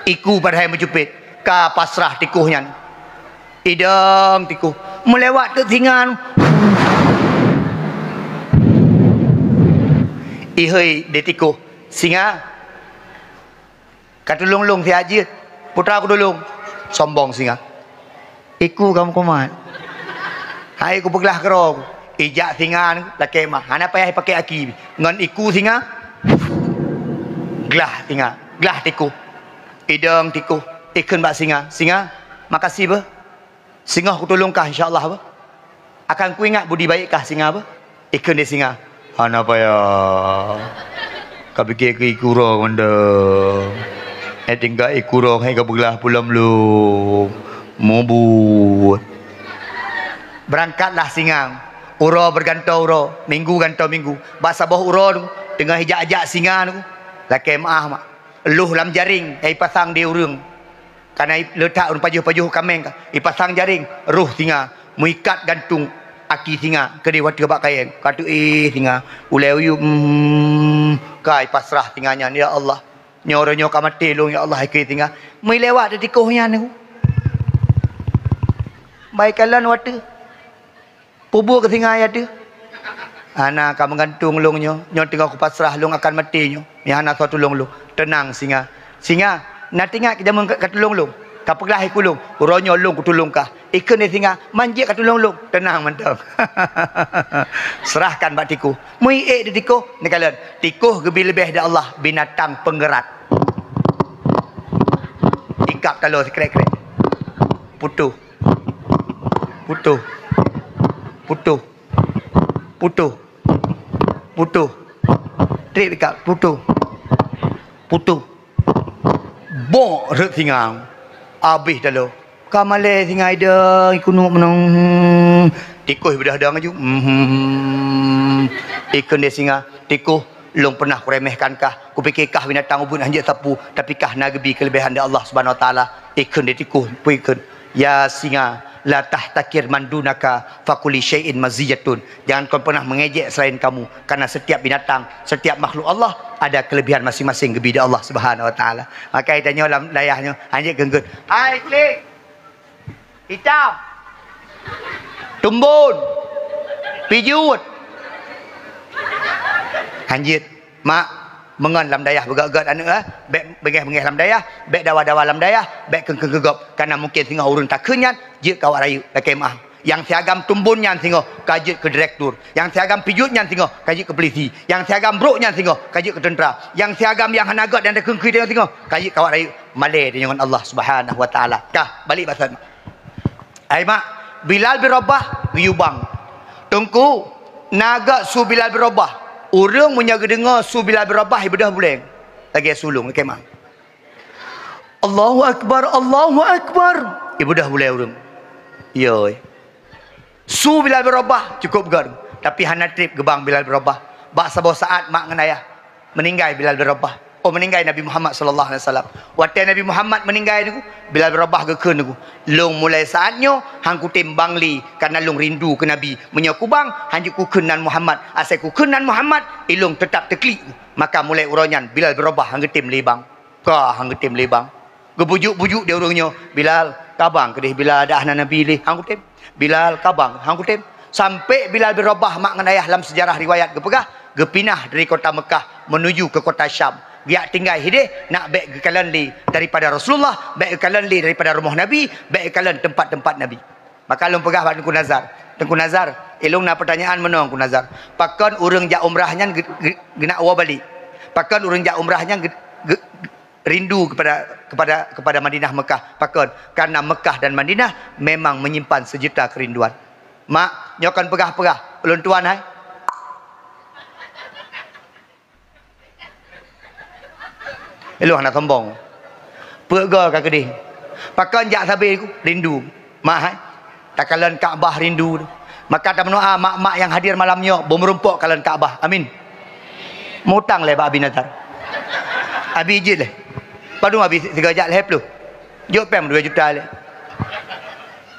Iku padahai meucupet, ka pasrah tikoh nyan. Idong tikoh, meulewat teuk singa. Ihôi di tikoh, "Singa, ka tulông lôn siat jeuet, putra kutulông." Sombong singa. "Iku kamoe kumat. Hai kupeuglah keudroe." Ijak singa lakée meu'ah, hana payah ipaké aki. Ngon iku singa, glah singa, glah tikoh. Idong tikoh, ikheun bak singa, "Singa, makasih beuh. Singoh kutulông kah insya Allah beuh. Akan kuingat budi baik kah singa beuh." Ikheun di singa, "Hana payah. Kapike keu iku uroe mantong. Eh, tinggai iku uroe hai kapeuglah pulang lom. Mubuet." Beurangkatlah singa. Uroe beugantoe uroe, minggu gantoe minggu. Bak saboh uroe tu, teungoh ijak-jak singa tu, lakée meu'ah mak. Lôh lam jaréng nyang ipasang di ureuëng. Kana i-, leutak ureuëng pajoh-pajoh kaméng ka, ipasang jaréng, roh singa, meuikat gantong aki singa keudeh watée bak kayée. Ka teuéh singa, ulée uyueb, hmm, ka ipasrah singa nyan, "Ya Allah, nyoe uroe nyoe ka maté lôn, ya Allah," ikheun singa. Meuilewat di tikoh nyan. Bai kalon watée Peubuet keu singa ayat teuh. Hana ka meugantung lôn nyoe, nyoe teungoh kupasrah lôn akan maté nyoe. Nyoe hana soe tulông lôn. Teunang singa. Singa, na teuingat keu jameun ka, ka tulông lôn. Ka peuglah iku lôn, uroe nyoe lôn kutulông kah. Ikheun lé singa, manjeuet ka tulông lôn. Teunang mantong. Serahkan bak tikoh. Meuiék di tikoh, neukalon. Tikoh geubi leubeh di Allah, binatang peungeurat. Ikab taloe sikrek-krek. Putoh. Putoh. Putoh. Putoh. Putoh. Trép ikat. Putoh. Putoh. Bok rhot singa. Abéh taloe. Ka malée singa idong, ikunok meunong. Tikoh beudôh dong aju. Mhm. Ikheun lé singa. Tikoh, lôn peunah kuremehkan kah, kupike kah binatang ubit hanjeuet sapeue, tapi kah na geubi keuleubehan di Allah Subhanahu Wa Taala. Ikheun di tikoh, peue ikheun, "Ya singa, la tahtakir man dunaka, fa kulli syai'in maziyatun." Jangan kau pernah mengejek selain kamu, karena setiap binatang, setiap makhluk Allah ada kelebihan masing-masing geubi di Allah Subhanahu Wa Taala. Maka tanyoe lam dayah nyoe, hanjeuet geunggeut. Hai, klik! Itam. Tumbon. Pijut. Hanjeuet. Mak, meungon lam dayah beugét-gét aneuk, eh. Bék beungéh-beungéh lam dayah, bék dawa-dawa lam dayah, bék keungkeng keugop. Karena mungkin singoh ureuëng takheun nyan, jeuet keu awak rayeuk, lakée meu'ah. Nyang siagam tumbon nyan singoh, ka jeuet keu direktur. Nyang siagam pijut nyan singoh, ka jeuet keu polisi. Nyang siagam brok nyan singoh, ka jeuet keu teuntra. Nyang siagam nyang hana gét dan takheun-kheun nyan singoh, ka jeuet keu awak rayeuk. Malée tanyoe ngon Allah Subhanahu Wa Taala. Kah, balik bak Hai mak, Bilal bin Rabah geuyue bang. Teungku, na gét su Bilal bin Rabah. Ureuëng meunyoe geudeungoe su Bilal bin Rabah, ibeudôh buleng. Lagée su lôn, lakée meu'ah. "Allahu Akbar, Allahu Akbar." Ibeudôh buleng ureuëng. Yoi. Su Bilal bin Rabah cukup gét, tapi hana trép geubang Bilal bin Rabah. Bak saboh saat mak ngon ayah. Meuninggai Bilal bin Rabah. Oh, meuninggai Nabi Muhammad sallallahu alaihi wasallam. Watée Nabi Muhammad meuninggai nyoe, Bilal bin Rabah geukheun nyoe, "Lôn mulai saat nyoe han kutem bang lé, karena lôn rindu keu Nabi. Meunyoe kubang, hanjeuet kukheun nan Muhammad. Asai kukheun nan Muhammad, ilôn teutap teuklik." Maka mulai uroe nyan Bilal bin Rabah han geutem lé bang. Ka han geutem lé bang. Geubujuk-bujuk di ureuëng nyoe, "Bilal, kabang keudeh Bilal, dak hana Nabi lé, han kutem. Bilal, kabang, han kutem." Sampai Bilal bin Rabah mak ngon ayah lam sejarah riwayat geupeugah, geupinah dari kota Mekah menuju ke kota Syam. Geujak tinggai hideh, nak bék geukalon lé daripada Rasulullah, bék geukalon lé daripada rumoh Nabi, bék geukalon teumpat-teumpat Nabi. Maka lôn peugah bak Teungku Nazar, "Teungku Nazar, ilôn na peutanyaan meunoe Teungku Nazar. Pakon ureuëng jak umrah nyan geu-, geu-, geunak woe balek? Pakon ureuëng jak umrah nyan geu-, geu-, rindu kepada, kepada, kepada Madinah Mekah. Pakon? Karena Mekah dan Madinah memang menyimpan sejuta kerinduan." Mak, nyoe kon peugah-peugah, ulôn tuan hai. Ilôn hana sombong. Peue goe ka keudeh. Pakon jak sabe ku? Rindu. Mak hai. Takalon Ka'bah rindu. Maka tameudoa mak-mak nyang hadir malam nyoe, beumeurumpok kalon Ka'bah. Amin. Mutang lé bak Abi Nazar. Abi jeuet lé. Padum Abi sigoe jak lhée ploh. Jok péng dua juta lé.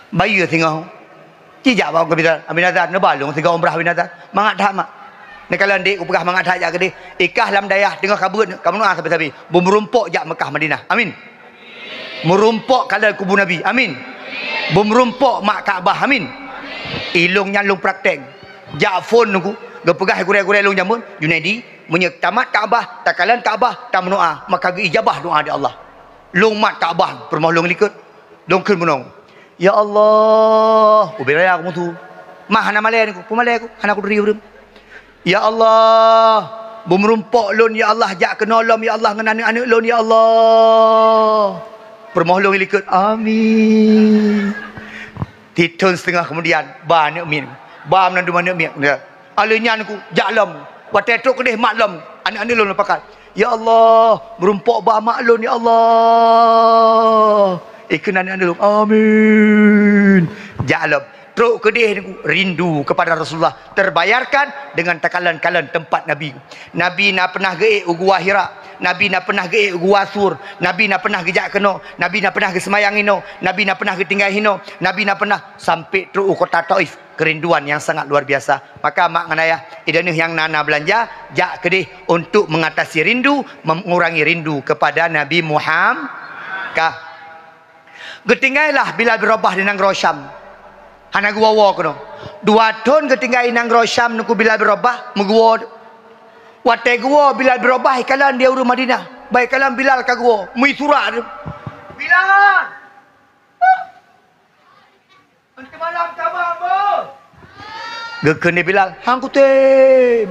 Bayeue singoh. Ci jak bak Abi Nazar. Abi Nazar, neuba lôn sigoe umrah Abi Nazar. Mangat that mak. Neukalon dek kupeugah mangat that jak keudeh. Ikah lam dayah teungoh ka beuet, ka meunoe sabe-sabe. Beumeurumpok jak Mekah Madinah. Amin. Meurumpok kalon kubu Nabi. Amin. Beumeurumpok mak Ka'bah. Amin. Ilôn nyan lôn praktek. Jak phon nyoe ku, geupeugah gurée-gurée lôn jameun, "Junaidi, Meunyoe tamat Ka'bah, takalon Ka'bah, tameudoá, maka geuijabah doá di Allah. Lôn mat Ka'bah, peurumoh lôn likot, lôn kheun bunoe, "Ya Allah, ubé raya kumusu." Mah hana malée niku, peumalée ku, hana kuturi ureuëng. "Ya Allah, beumeurumpok lôn, ya Allah, jak keunoe lom, ya Allah, ngon aneuëk-aneuëk lôn, ya Allah." Peurumoh lôn likot, "Amin." Tithon siteungoh keumudian, ba aneuëk miet. Ba meunan dum aneuëk miet. Ya. Alheuh nyan ku, jak lom. Watée trok keudeh mat lom. Aneuëk-aneuëk lôn pakat. "Ya Allah, meurumpok ba mak lôn, ya Allah." Ikheun aneuëk-aneuëk lôn, "Amin." Jak lom. Trok keudeh rindu kepada Rasulullah. Terbayarkan dengan takalon-kalon tempat Nabi. Nabi na peunah geuék u Gua Hira. Nabi na peunah geuék u Gua Sur. Nabi na peunah geujak keunoe. Nabi na peunah geuseumayang inoe. Nabi na peunah geutinggai hinoe. Nabi na peunah sampai trok u kota Taif. Kerinduan yang sangat luar biasa. Maka mak ngon ayah, ideh nyang na-na beulanja, jak keudeh untuk mengatasi rindu, mengurangi rindu kepada Nabi Muhammad. Ka. Geutinggailah Bilal bin Rabah di nanggroe Syam. Hana geuwoe-woe keunoe. Dua thon geutinggai di nanggroe Syam Teungku Bilal bin Rabah, meuguwoe. Watée geuwoe Bilal bin Rabah, ikalon di ureuëng Madinah. Ba ikalon Bilal ka geuwoe, meusurak tu. "Bilal! Eunteuk malam ka bang, Bang?" Geukheun lé Bilal, "Han kutem."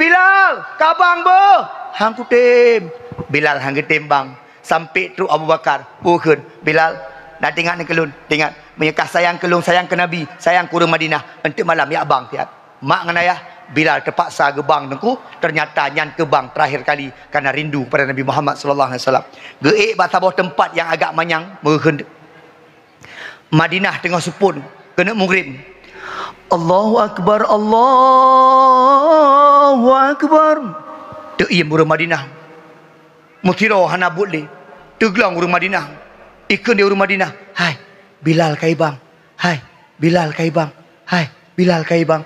"Bilal, ka bang, Bang?" "Han kutem." Bilal han geutem bang. Sampai trok Abu Bakar, peue kheun, "Bilal, na teuingat ngon keu lôn, teuingat. Meunyoe ka sayang keu lôn, sayang keu Nabi, sayang keu ureuëng Madinah, eunteuk malam jak bang siat." Mak ngon ayah, Bilal teupaksa geubang Teungku, ternyata nyan keu bang terakhir kali karena rindu kepada Nabi Muhammad sallallahu alaihi wasallam. Geuék bak saboh teumpat nyang agak manyang, meugeukheun Madinah teungoh seupôt keuneuk mugrib. "Allahu Akbar, Allahu Akbar." Teuiem ureuëng Madinah. Meusidroe hana buet lé. Teuglong ureuëng Madinah. Ikheun di ureuëng Madinah, "Hai, Bilal ka ibang. Hai, Bilal ka ibang. Hai, Bilal ka ibang."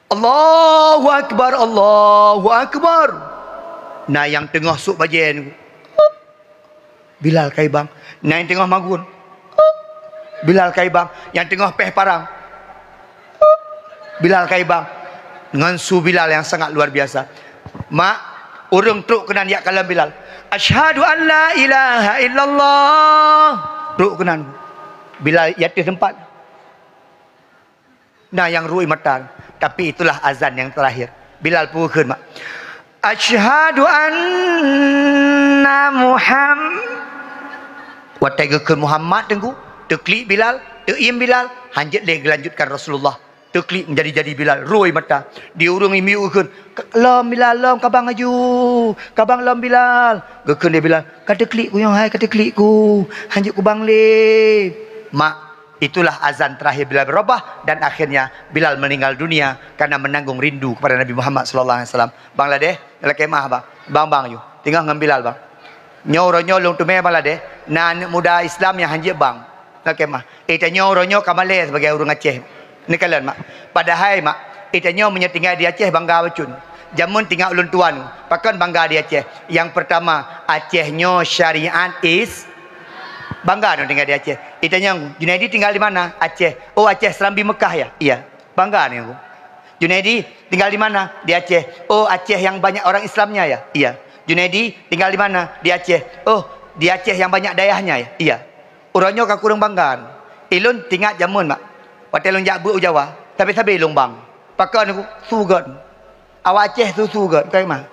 "Allahu Akbar, Allahu Akbar." Na nyang teungoh sôk bajée nyoe. Bilal ka ibang. Na nyang teungoh magun. Bilal ka ibang. Nyang teungoh péh parang. Bilal ka ibang. Ngon su Bilal nyang sangat luar biasa. Mak, ureuëng trok keunan jak kalon Bilal. "Asyhadu an la ilaha illallah." Trok keunan. Bilal di ateueh teumpat. Na nyang rui mata, tapi itulah azan nyang terakhir. Bilal peue kheun mak, "Asyhadu anna Muham-," Watée geukheun Muhammad Teungku, teuklik Bilal, teuiem Bilal, hanjeuet lé geulanjutkan Rasulullah. Teuklik menjadi-jadi Bilal, rui mata. Di ureuëng imiu kheun, "Ka-, lom Bilal, lom, ka bang aju. Ka bang lom Bilal." Geukheun lé Bilal, "Ka teuklik ku nyoe hai, ka teuklik ku. Hanjeuet ku bang lé." Mak, itulah azan terakhir Bilal bin Rabah dan akhirnya Bilal meninggal dunia karena menanggung rindu kepada Nabi Muhammad sallallahu alaihi wasallam. Bang Ladeh, lakée meuah bang. Bang, bang aju. Teungoh ngon Bilal bang. Nyoe uroe nyoe lôn teumé bang Ladeh, na aneuëk muda Islam nyang hanjeuet bang. Lakée meuah. Eh, tanyoe uroe nyoe ka malée sibagai ureuëng Aceh. Neukalon mak. Padahai mak, eh, tanyoe meunyoe tinggai di Aceh bangga bacut. Jameun tinggai ulôn tuan, pakon bangga di Aceh. Yang pertama, Aceh nyoe syariat is-, bangga dong tinggai di Aceh. Itanyong, "Junaidi tinggal di mana?" "Aceh." "Oh, Aceh Serambi Mekah ya?" "Iya." Bangga ni aku. "Junaidi tinggal di mana?" "Di Aceh." "Oh, Aceh yang banyak orang Islamnya ya?" "Iya." "Junaidi tinggal di mana?" "Di Aceh." "Oh, di Aceh yang banyak dayahnya ya?" "Iya." Uroe nyoe ka kureueng bangga. Ilôn tingat jameun mak. Watée lôn jak beuet u Jawa, sabe-sabe lôn bang. Pakon aku? Su gét. Awak Aceh su, su gét, bukan mah.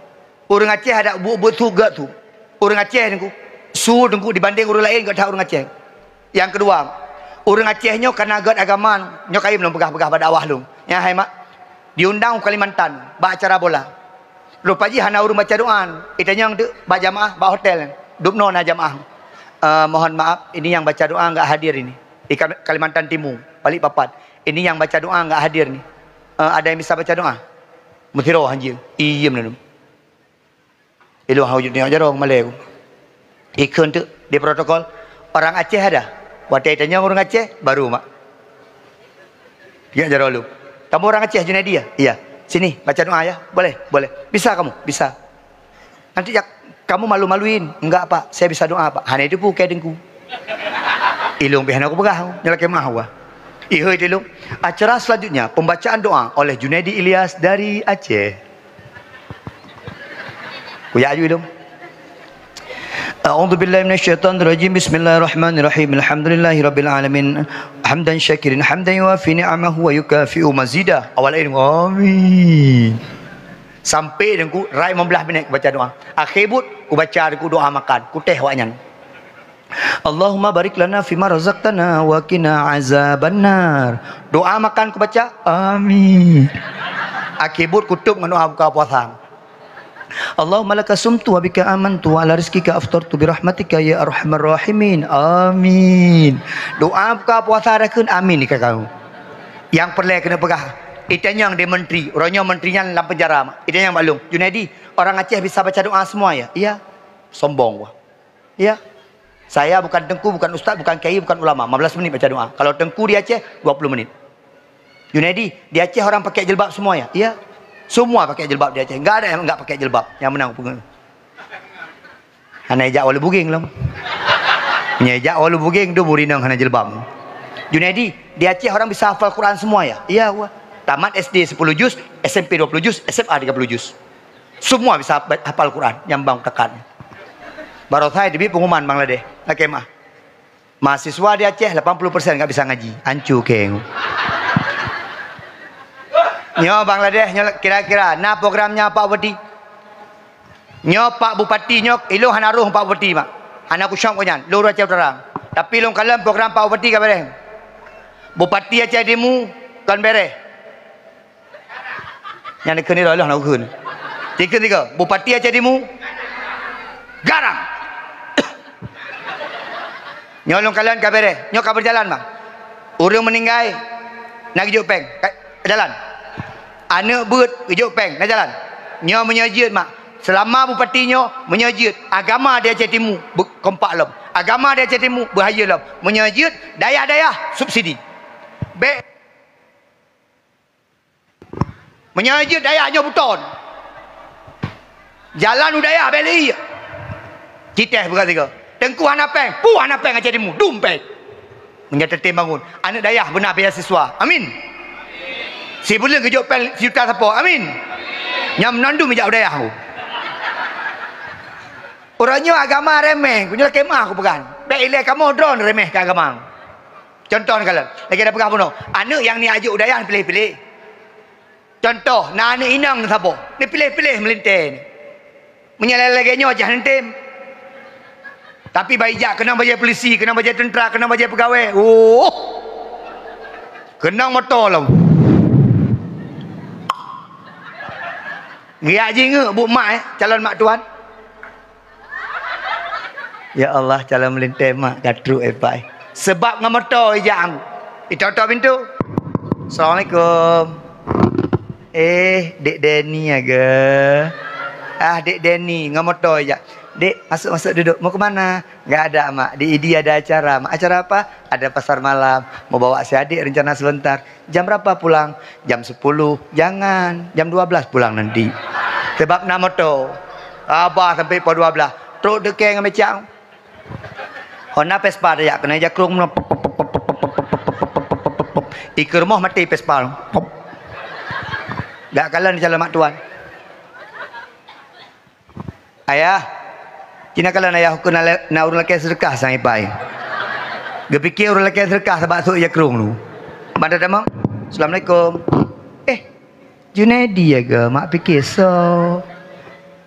Ureuëng Aceh ada buet-buet su gét su. Ureuëng Aceh Teungku, su Teungku dibanding ureuëng laén gét that ureuëng Aceh. Yang kedua, ureuëng Aceh nyoe kana gét agama, nyoe kayém lôn peugah-peugah bak dakwah lôn. Nyan hai mak, diundang u Kalimantan bak acara bola. Rupa jih hana ureuëng baca doa. Itanyong teuk bak jamaah bak hotel. Dubnoe na jamaah. "Eh, mohon maaf, ini yang baca doa enggak hadir ini. Di Kam-, Kalimantan Timur, Balikpapan. Ini yang baca doa enggak hadir ni. Eh, ada yang bisa baca doa?" Meusidroe hanjeuet. Iem lalu. Ilôn hana wujud nyoe jaroe malée ku. Ikheun teuk di protokol, "Orang Aceh ada?" Watée itanyong ureuëng Aceh, baru mak. Nyoe jaroe lôn. "Kamu orang Aceh, Junaidi ya?" "Iya." "Sini, baca doa ya." "Boleh, boleh." "Bisa kamu?" "Bisa." "Nanti ya, kamu malu-maluin." "Enggak, Pak. Saya bisa doa, Pak." Hana itu pun kai Teungku. Ilôn pih hana kupeugah, nyoe lakée meuah wah. Ihoi Teungku. Acara selanjutnya, pembacaan doa oleh Junaidi Ilyas dari Aceh. Kuyak aju ilong. A'udzubillahi minasyaitonirrajim. Bismillahirrahmanirrahim. Alhamdulillahirabbil alamin. Hamdan syakirin, hamdan yuwafi ni'amahu wa yukafi'u mazidah. Awal ilmu. Amin. Sampai Teungku, rai lima belas minit kubaca doa. Akhé buet, kubaca Teungku doa makan. Kutéh awaknyan. Allahumma barik lana fima razaqtana wa qina azabannar. Doa makan kubaca, amin. Akhé buet kutôb ngon doa buka puasa. Allahumma laka sumtu wa bika amantu wa ala rizqika aftartu bi rahmatika ya arhamar rahimin. Amin. Doa buka puasa dah kheun amin di kakau. Nyang peureulée keuneuk peugah, itanyong di menteri, uroe nyoe menteri nyan lam penjara. Itanyong bak lôn, "Junaidi, orang Aceh bisa baca doa semua ya?" "Iya." Sombong wah. Ya. Saya bukan teungku, bukan ustaz, bukan kiai, bukan ulama. Lima belas menit baca doa. Kalau teungku di Aceh, dua puluh menit. Junaidi, di Aceh orang pakai jilbab semua ya? Ya. Semua pakai jilbab di Aceh. Enggak ada yang enggak pakai jilbab. Yang menang pengen. Hana ijak walu buging lom. Nya ijak walu buging tu burinong hana jilbab. Junaidi, di Aceh orang bisa hafal Quran semua ya? Iya, wah. Tamat S D sepuluh juz, S M P dua puluh juz, S M A tiga puluh juz. Semua bisa hafal Quran nyang bang tekan. Barosa teubiet pengumuman Bangladesh, lakée meu'ah. Mahasiswa di Aceh lapan puluh persen enggak bisa ngaji. Ancu keng. Nyoe Bangladesh, nyoe kira-kira na program nyan Pak Bupati? Nyoe Pak Bupati nyoe, ilôn hana roh Pak Bupati, mak. Hana kusöm keu nyan, lôn Aceh Utara. Tapi lôn kalon program Pak Bupati ka beres. Bupati Aceh Timu kon beres. Nyan dikheun droe lôn na ukheun. Dikheun tiga, Bupati Aceh Timu garang. Nyoe lôn kalon ka beres, nyoe ka berjalan, bang. Ureuëng meuninggai na geujok péng, ka jalan. Aneuk beuet geujok péng, na jalan. Nyoe meunyoe jeuet, mak. Selama bupati nyoe meunyoe jeuet, agama di Aceh Timu be-, kompak lom. Agama di Aceh Timu beuhayeu lom. Meunyoe jeuet, dayah-dayah subsidi. Bék Meunyoe jeuet dayah nyoe buton. Jalan u dayah beli. Citeh bukan tiga. Teungku hana péng, pu hana péng Aceh Timu, dum péng. Meunyoe teutem bangun, aneuk dayah beuna beasiswa. Amin. Sibuleuen geujok péng sijuta sapo. Amin. Nyam non dum ijak u dayah. Uroe nyoe agama remeh, kunyoe lakée meu'ah kupeugah. Bék ilée kamoe droe remeh keu agama. Contoh neukalon, lagée na peugah bunoe, aneuk nyang niyak jok u dayah neupiléh-piléh. Contoh, na aneuk inong saboh, neupiléh-piléh meulintée. Meunyoe lagée nyoe jah neutem. Tapi bai jak keunong bajée polisi, keunong bajée teuntra, keunong bajée peugawée. Oh. Keunong moto lom. Geujak jingeuk buet mak, eh, calon mak tuan. Ya Allah, calon meulintée mak ka trok, eh, pai. Sebab ngon moto ijak. Itoe-toe pintoe. Assalamualaikum. Eh, Dek Denny aga. Ah, Dek Denny, ngon moto ijak. "Dek, masuk, masuk duduk. Mau ke mana?" "Nggak ada, Mak. Di I D ada acara, Mak." "Acara apa?" "Ada pasar malam. Mau bawa si adik rencana sebentar." "Jam berapa pulang?" "Jam sepuluh." "Jangan, jam dua belas pulang nanti. Sebab na moto." Abah sampai pukul dua belas. Trok dekeng ngon becak. Hana Vespa dak jak keunoe jakrong meunoe. Ikeue rumoh maté Vespa. Dak kalon calon mak tuan. Ayah, cina kalon ayah ukeue na, na ureuëng lakée seudeukah sang ipai. Geupike ureuëng lakée seudeukah sabab sôk jakrong tu. Ban tamong, "Assalamualaikum." "Eh, Junaidi aga, mak pike soe?"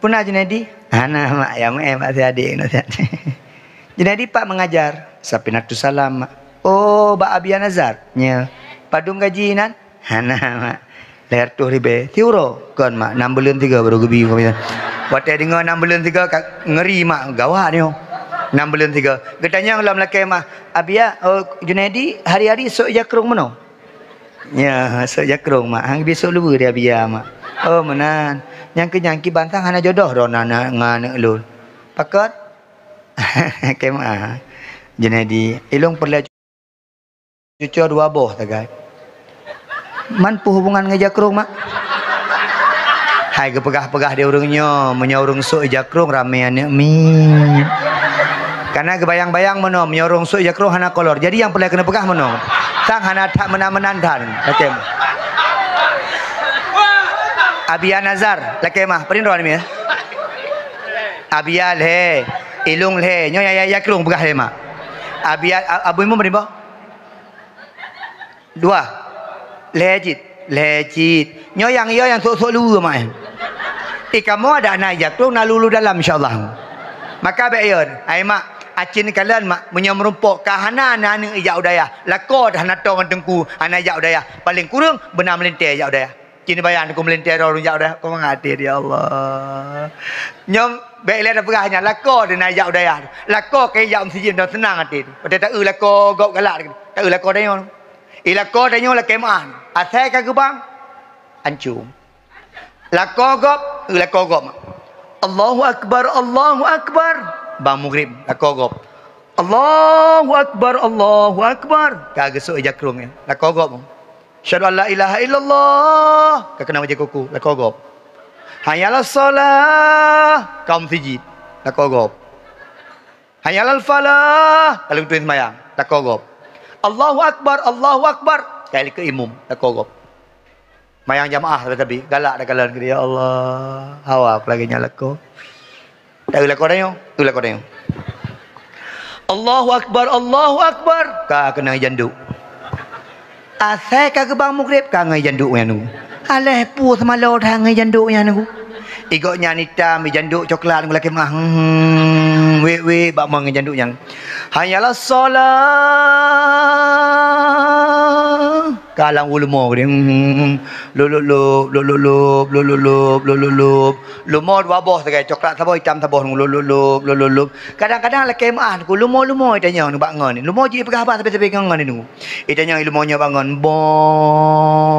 "Peue na Junaidi?" "Hana, mak, ya meu'en bak si adik na siat." "Junaidi pat mengajar?" "Safinatun Salam, mak." "Oh, bak Abia Nazar?" "Nya." "Padum gaji nan?" "Hana, mak." "Lhèe reutôh ribèe." "Siuroe?" "Kon, mak, nam buleuen tiga baru geubi." Watèe deungö nam buleuen tiga ka ngeri, mak, gawat nyoe. Nam buleuen tiga. Geutanyong lom lakèe, mak, "Abia, oh, Junaidi, hari-hari sôk jakrong meunoe?" "Nya, sôk jakrong, mak. Hang geubri sôk luweue di Abia, mak." "Oh, meunan. Nyang keu nyan kiban sang hana jodoh droe na, na, ngon aneuk lôn." "Pakon?" "Kema, Junaidi, ilong peureulèe cucoe dua boh sagai." "Man peue hubungan ngon jakrong, mak?" "Hai geupeugah-peugah di ureueng nyoe, meunyoe ureueng sôk jakrong ramè aneuk miet. Kana geubayang-bayang meunoe, meunyoe ureueng sôk jakrong hana kolor. Jadi nyang peureulèe keuneuk peugah meunoe. Sang hana that meunan-meunan that." Lacem. Abia Nazar, lakèe mah, peudeh droe nyoe, ya? Abia lhèe, Ilong lhèe. Nyoe ya, ya, ya, krong peugah lhèe mak. Abia, a-, Abu Imum berapa? Dua. Lhèe cit. Lhèe cit. Nyoe nyang, yo nyang sok-sok luweue mak, eh. Eh, kamoe ada na ija krong na lulu dalam, insya Allah. Maka bèk yo. Hai mak, acin kalon mak, meunyoe meurumpok ka hana na aneuk ijak u dayah. Lakoe dah hana toe ngon teungku, hana ijak u dayah. Paling kureueng beuna meulintèe ijak u dayah. Cit neubayang teungku meulintèe droe ureueng jak u dayah, keu mangat até, ya Allah. Nyoe bèk ilèe tapeugah nyan, lakoe teuh na jak u dayah. Lakoe ka jak u meuseujid, seunang até. Watèe taeu lakoe gob galak, taeu lakoe tanyoe. I lakoe tanyoe lakèe meu'ah. Asai ka geubang, ancô. Lakoe gob, eu lakoe gob. Allahu Akbar, Allahu Akbar. Bang Mugrib, lakoe gob. Allahu Akbar, Allahu Akbar. Ka geusok ija krong nyan. Lakoe gob. Asyhadu an la ilaha illallah. Ka keunong bajèe kuku, lakoe gob. Hayya 'alas shalah. Ka u meuseujid, lakoe gob. Hayya 'alal falah. Ka lheueh beutôi seumayang, lakoe gob. Allahu Akbar, Allahu Akbar. Ka likot imum, lakoe gob. Mayang jamaah sabe-sabe, galak takalon keu dia, ya Allah. Hawa aku lagèe nyan lakoe. Taeu lakoe tanyoe, eu lakoe tanyoe. Allahu Akbar, Allahu Akbar. Ka keunong ija nduk. Asai ka geubang Mugrib ka ngon ija nduk nyan nunggu. Alah peue seumalo that ngon ija nduk nyan nunggu. I gobnyan itam, ija nduk coklat nunggu lakèe meu'ah. Hmm, wék-wék bak mon ngon ija nduk nyan. Hayya 'alas shalah. Ka lam u leumo geude. Hmm, lop, lop, lop. Leumo dua boh sagai, coklat saboh, itam saboh, lop, lop, lop. Kadang-kadang lakèe meu'ah, leumo-leumo itanyong bak ngon. Leumo jih peugah haba sabe-sabe ngon, ngon. Itanyong leumo nyoe bak ngon, boh.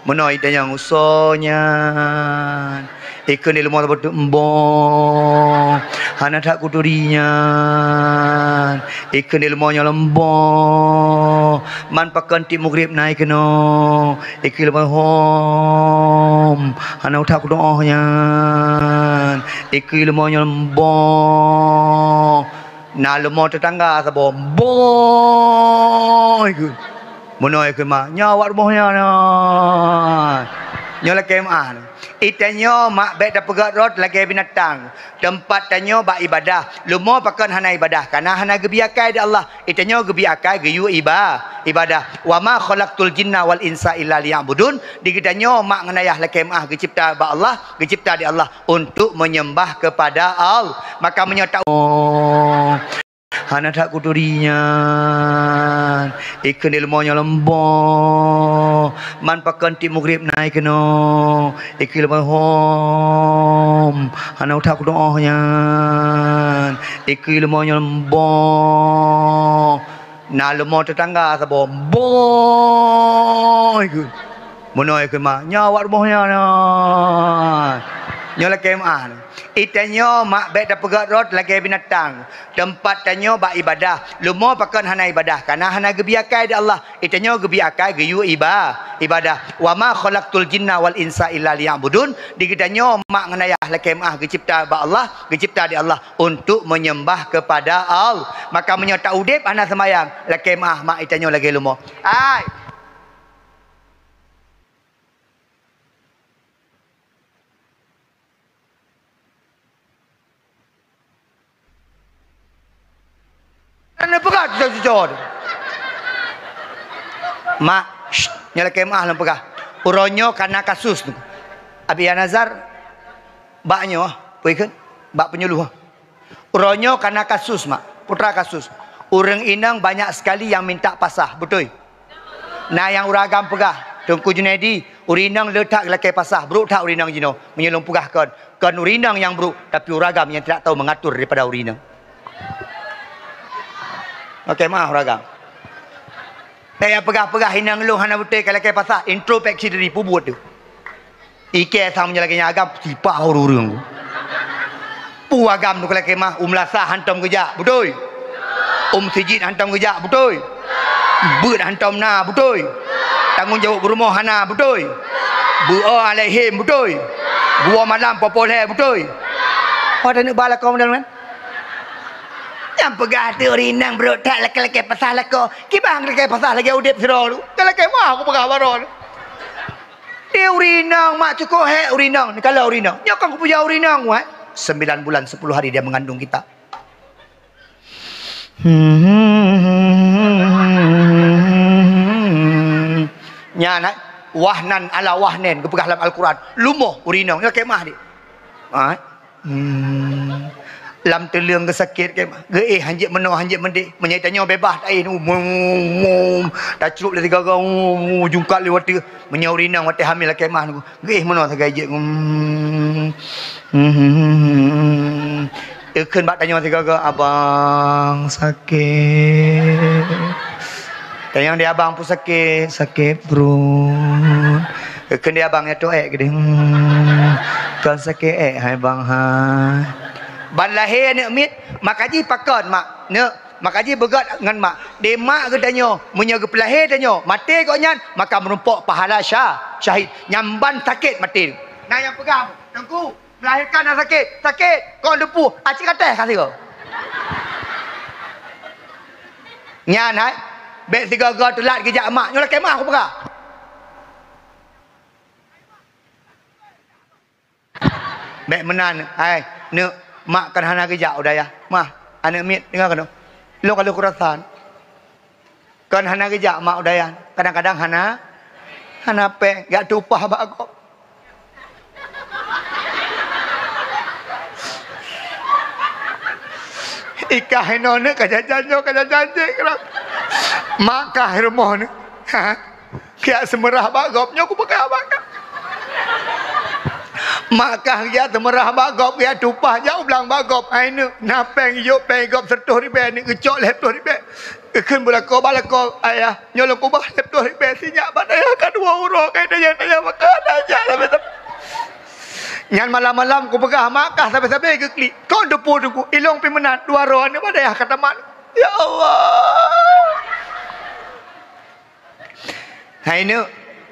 Meunoe itanyong soe nyan. Ikheun leumo saboh teuk, boh. Hana that kuturi nyan. Ikheun leumo nyoe lom, boh. Man pakon tiep Mugrib na ikheun nyoe. Ikheun leumo hom. Hana that kudoh nyan. Ikheun leumo nyoe lom, boh. Na leumo teutangga saboh, boh ikheun. Meunoe ikheun mak, nyoe awak rumoh nyan. Nyoe lakèe meu'ah. Itanyoe mak bèk tapeugöt rot lagèe binatang. Teumpat tanyoe bak ibadah. Leumo pakon hana ibadah, kana hana geubri akai di Allah. Itanyoe geubri akai geuyue iba-, ibadah. Wa ma khalaqtul jinna wal insa illa liya'budun. Di geutanyoe mak ngon ayah lakèe meu'ah geucipta bak Allah, geucipta di Allah untuk menyembah kepada Allah. Maka meunyoe ta-, hana that kuturi nyan. Ikheun leumo nyoe lom, boh. Man pakon tiep Mugrib na ikheun nyoe. Ikheun leumo hom. Hana that kudoh nyan. Ikheun leumo nyoe lom, boh. Na leumo teutangga saboh, boh ikheun. Meunoe ikheun mak, nyoe awak rumoh nyan. Nyoe lakèe meu'ah. Itanyoe mak bèk tapeugöt rot lagèe binatang. Teumpat tanyoe bak ibadah. Leumo pakon hana ibadah, kana hana geubri akai di Allah. Itanyoe geubri akai geuyue iba-, ibadah. Wa ma khalaqtul jinna wal insa illa liya'budun. Di geutanyoe mak ngon ayah lakèe meu'ah geucipta bak Allah, geucipta di Allah untuk menyembah kepada Allah. Maka meunyoe ta-udép hana seumayang, lakèe meu'ah mak itanyoe lagèe leumo. Hai. Hana peugah cuco-cuco tu. Mak, syh, nyoe lakèe meu'ah lôn peugah. Uroe nyoe kana kasus tu. Abi Nazar, bak nyoe, peue ikheun? Bak Peunyeuluh. Uroe nyoe kana kasus, mak. Putra kasus. Ureueng inong banyak sekali yang minta pasah, beutôi? Na nyang ureueng agam peugah, Teungku Junaidi, ureueng inong le that lakèe pasah, brôk that ureueng inong jinoe. Meunyoe lôn peugah kon, kon ureueng inong nyang brôk, tapi ureueng agam nyang tidak tahu mengatur daripada ureueng inong. Oke, maaf ureueng agam. Nyang peugah-peugah inong lôn hana beutôi ka lakèe pasah, introspeksi diri, peue buet tu. Ikei sang meunyoe lagèe nyan agam, sipah ureueng-ureueng. Peue agam tu ka lakèe meu'ah, u meulasah hantom geujak, beutôi? U meuseujid hantom geujak, beutôi? Beuet hantom na, beutôi? Tanggong jaweueb peurumoh hana, beutôi? Beuo alèh hém, beutôi? Buo malam poh-poh lhèe, beutôi? Oh, taneuk ba lakoe model nyan? Nyang peugah tu ureueng inong brôk that lakèe-lakèe pasah lakoe. Kiban lakèe pasah lagèe udép sidroe tu. Ka lakèe meu'ah kupeugah baroe tu. Di ureueng inong, mak, cukôp hék ureueng inong, neukalon ureueng inong. Nyoe kon kupeujaweueb ureueng inong, wai. Sembilan bulan sepuluh hari dia mengandung kita. Nyan, eh, wahnan ala wahnen geupeugah lam Al-Quran. Lumoh ureueng inong, nyoe kemah di. Ha? Hmm. Lam teuleueng geusakét kemah. Geuéh hanjeuet meunoe, hanjeuet meudéh. Meunyoe tanyoe beubaih taéh, um, um, um, tacruek lé sigaga, um, um, jungkat lé watèe. Meunyoe ureueng inong watèe hamil lakèe mah nyoe, geuéh meunoe sagai jeuet. Hmm. Hmm. Eukheun bak tanyoe sigaga, "Abang, sakét." Tanyong di abang peue sakét, "Sakét pruet." Eukheun di abang, "Nyan toh ék keudéh." Hmm. "Kon sakét ék hai bang hai." Ban lahé aneuk miet, maka jih pakon mak, neuk. Maka jih beugöt ngon mak. Di mak geutanyoe, meunyoe geupeulahé tanyoe, maté gobnyan, maka meurumpok pahala sya-, syahid. Nyan ban sakét maté. Na nyang peugah, "Teungku, melahirkan na sakét." "Sakét, kon deupue, aci kateh ka sigoe." Nyan hai, bèk sigoe-goe teulat geujak mak. Nyoe lakèe mah kupeugah. Bèk meunan, hai, neuk, mak kan hana geujak u dayah. Mah, aneuk miet, deungö keunoe. Lôn ka lheueh kurasan. Kan hana geujak mak u dayah. Kadang-kadang hana, hana péng, jak tueng upah bak gob. Ikah inoe neuk ka jajan nyoe, ka jajan jih keudroe. Mak kah rumoh neuk. Ha? Geujak seumeurah bak gob nyoe kupeugah bak kah. Mak kah geujak seumeurah bak gob, geujak tueng upah jak u blang bak gob. Hai neuk, na péng, yôk péng gob siratoh ribèe, neuk geucok lhèe plôh ribèe. Geukheun bak lakoe, "Bak lakoe, ayah, nyoe lôn keubah lhèe plôh ribèe, sinyak bak dayah ka dua uroe, ka dayah, dayah maka dayah sampai, sampai." Nyan malam-malam kupeugah mak kah sabe-sabe geuklik. Kon deupue teungku, ilôn pih meunan, dua uroe aneuk bak dayah ka tamat. Ya Allah. Hai neuk,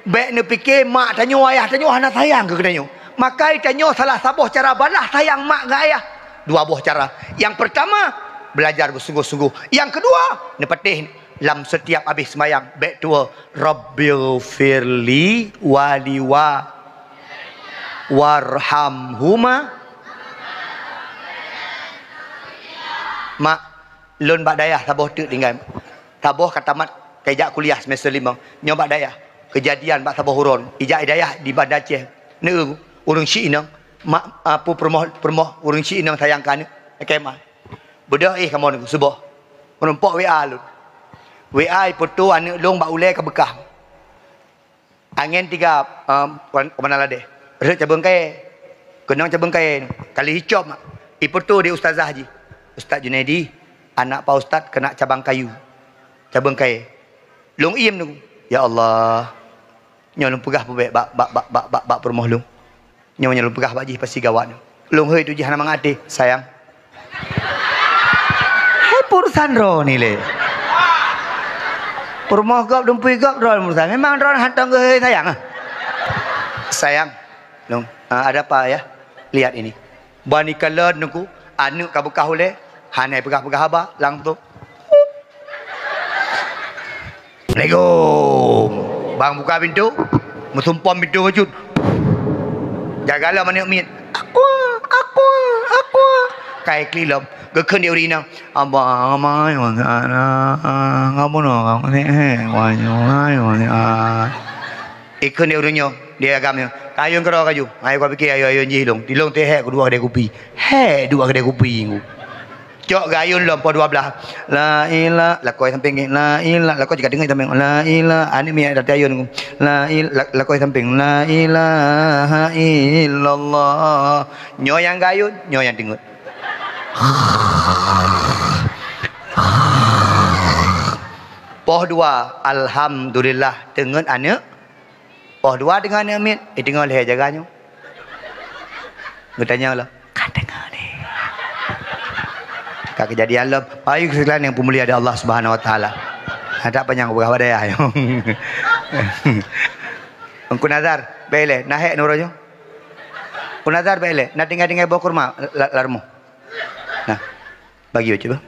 bèk neupike mak tanyoe, ayah tanyoe hana sayang keu geutanyoe. Maka tanyoe salah saboh cara balah sayang mak ngon ayah. Dua boh cara. Nyang peurtama, belajar beusungguh-sungguh. Nyang keudua, neupatéh lam setiap abéh seumayang, bèk tuwoe, "Rabbighfirli waliwa-, warhamhuma." Mak, lôn bak dayah saboh teuk tinggai. Saboh ka tamat, ka ijak kuliah semester limong. Nyoe bak dayah. Keujadian bak saboh uroe. Ijak i dayah di Banda Aceh. Neu ureueng syiek inong. Mak, a, pu peurumoh, peurumoh ureueng syiek inong sayang keu aneuk. Lakèe mah. Beudôh éh kamoe neu suboh. Meurumpok W A lôn. W A ifoto aneuk lôn bak ulèe ka beukah. Angén tiga, em, wan-, keumanö ladeh. Rhot cabeueng kayèe. Keunong cabeueng kayèe. Ka lheueh icop mak. Ifoto di ustazah jih. "Ustaz Junaidi, anak Pak Ustaz keunan cabang kayu." Cabeueng kayèe. Lôn iem nunggu. Ya Allah. Nyoe lôn peugah peubèk bak, bak, bak, bak, bak, bak peurumoh lôn. Nyoe nyang lôn peugah bak jih pasti gawat nyoe. Lôn hôi tu jih hana mangat até, sayang. Hai peurusan droeneuh lé. Peurumoh gob, dumpeue gob droeneuh peurusan. Memang droeneuh hantom geuhôi sayang, ah. Sayang, lôn, ah, ada apa ya? Lihat ini. Ban ikalon nunggu, aneuk ka beukah ulèe, hana peugah-peugah haba, langsung. Assalamualaikum. Bang buka pintu, meusumpom pintu bacut. Jaga lom aneuk miet. Aqua, aqua, aqua. Kai klik lom. Geukheun di ureueng inong. Abang, abang, ngamoe no, ngamoe. Ikheun di ureueng nyoe, di agam nyoe. Kayun keudroe kaju. Ayo ka pike ayo-ayo jih lông. Di lông teuhek keudua keudè kupi. Hek dua keudè kupi. Cok gayun lom poh dua blah. La ila, lakoe sampéng, la ila, lakoe jika deungoe sampéng, la ila, aneuk miet dak ayun. La il-, la-, lakoe sampéng, la ilaha illallah. Nyoe nyang gayun, nyoe nyang deungoe. Poh dua, alhamdulillah, deungoe aneuk. Poh dua deungoe aneuk miet, eh, deungoe lhèe jaga nyoe. Geutanyong lom, "Ka deungoe lé?" Ka keujadian lom. Baik, sekalian yang dimuliakan Allah Subhanahu wa Taala. Ada apa nyang ubah pada ya? Engku Nazar, bèk lé, na hek nurut nyoe. Engku Nazar, bèk lé, na tinggai-tinggai boh kurma la-, lam rumoh. Nah. Bagi bacut bah.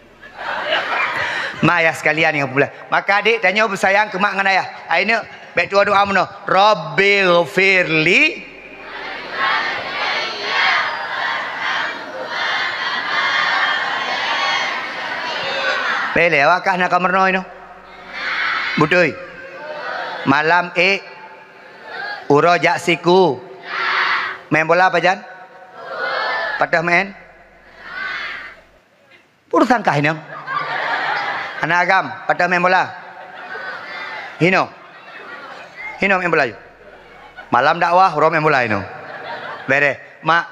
Mak ayah sekalian nyang populer. Maka adik tanyoe beusayang keu mak ngon ayah. Ai neuk, bèk tuwoe doa meunoe. Rabbighfirli. Pih lé awak kah na kameureunoe nyoe? Beutôi. Malam ék uroe jak siku. Main bola pajan? Patah main? Urusan kah hinoe? Anak agam, patah main bola? Hinoe. Hinoe main bola yuk. Malam dakwah, uroe main bola hinoe. Bereh. Mak,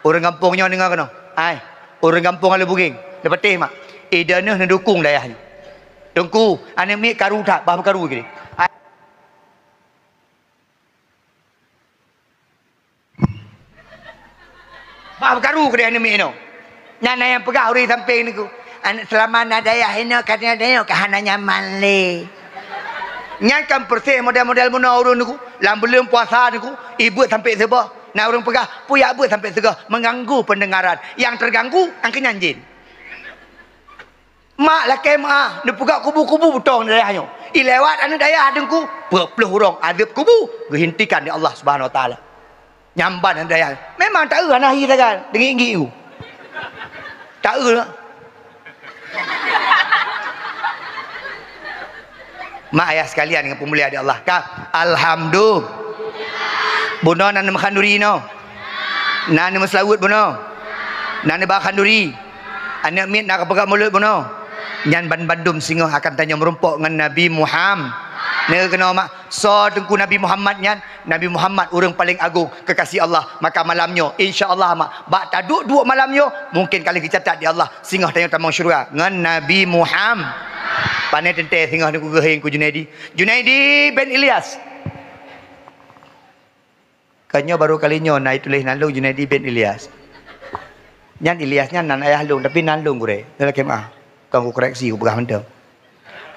ureuëng gampông nyoe deungoe keunoe. Ai, ureuëng gampông Alue Bugeng. Neupatéh, Mak. Ida neuh neudukung dayah nyoe. Teungku, aneuk miet karu that, bah meukaru keu. Ai. Bah meukaru keu dayah aneuk miet nyoe. Nyan na nyang peugah ureuëng sampéng nyoe. Aneuk seulama na dayah nyoe, ka na dayah nyoe, ka hana nyaman lé. Nyan kan persis model-model meunoe ureuëng nyoe. Lam buleuen puasa nyoe, ibeuet sampoe sigoe. Na ureuëng peugah, peue jak beuet sampoe sigoe, mengganggu pendengaran. Nyang terganggu, nyang keunyan jén. Mak lakée meuáh, neupeugah kubu-kubu butong di dayah nyoe. Ilewat aneuk dayah teungku, peuet ploh ureuëng azeueb kubu geuhentikan di Allah Subhanahu Wa Taala. Nyamban aneuk dayah. Memang taeu hana hi sagai, deungiek-ngiek u. Taeu. Mak ayah sekalian nyang peumulia di Allah, ka? Alhamdulillah. Bunoe na neumeuhan duri nyoe. Na neumeuseulaweuet bunoe. Na neuba khanduri. Aneuk miet na kapeugah mulod bunoe. Nyan banmandum singoh akan tanyoe meurumpok ngon Nabi Muham-, na keunoe mak, soe teungku Nabi Muhammad nyan? Nabi Muhammad ureuëng paleng agong keukasih Allah. Maka malam nyoe, insya Allah mak, bak taduek-duek malam nyoe, mungken ka lheueh geucatat di Allah singoh tanyoe tamong syeuruga ngon Nabi Muham-, Pane teuntée singoh teungku geuheng ku Junaidi. Junaidi bin Ilyas. Ka nyoe barô kali nyoe na ituléh nan lôn Junaidi bin Ilyas. Nyan Ilyas nyan nan ayah lôn, tapi nan lôn gurée. Nyan lakée meuáh. Kon kukoreksi, kupeugah mantong.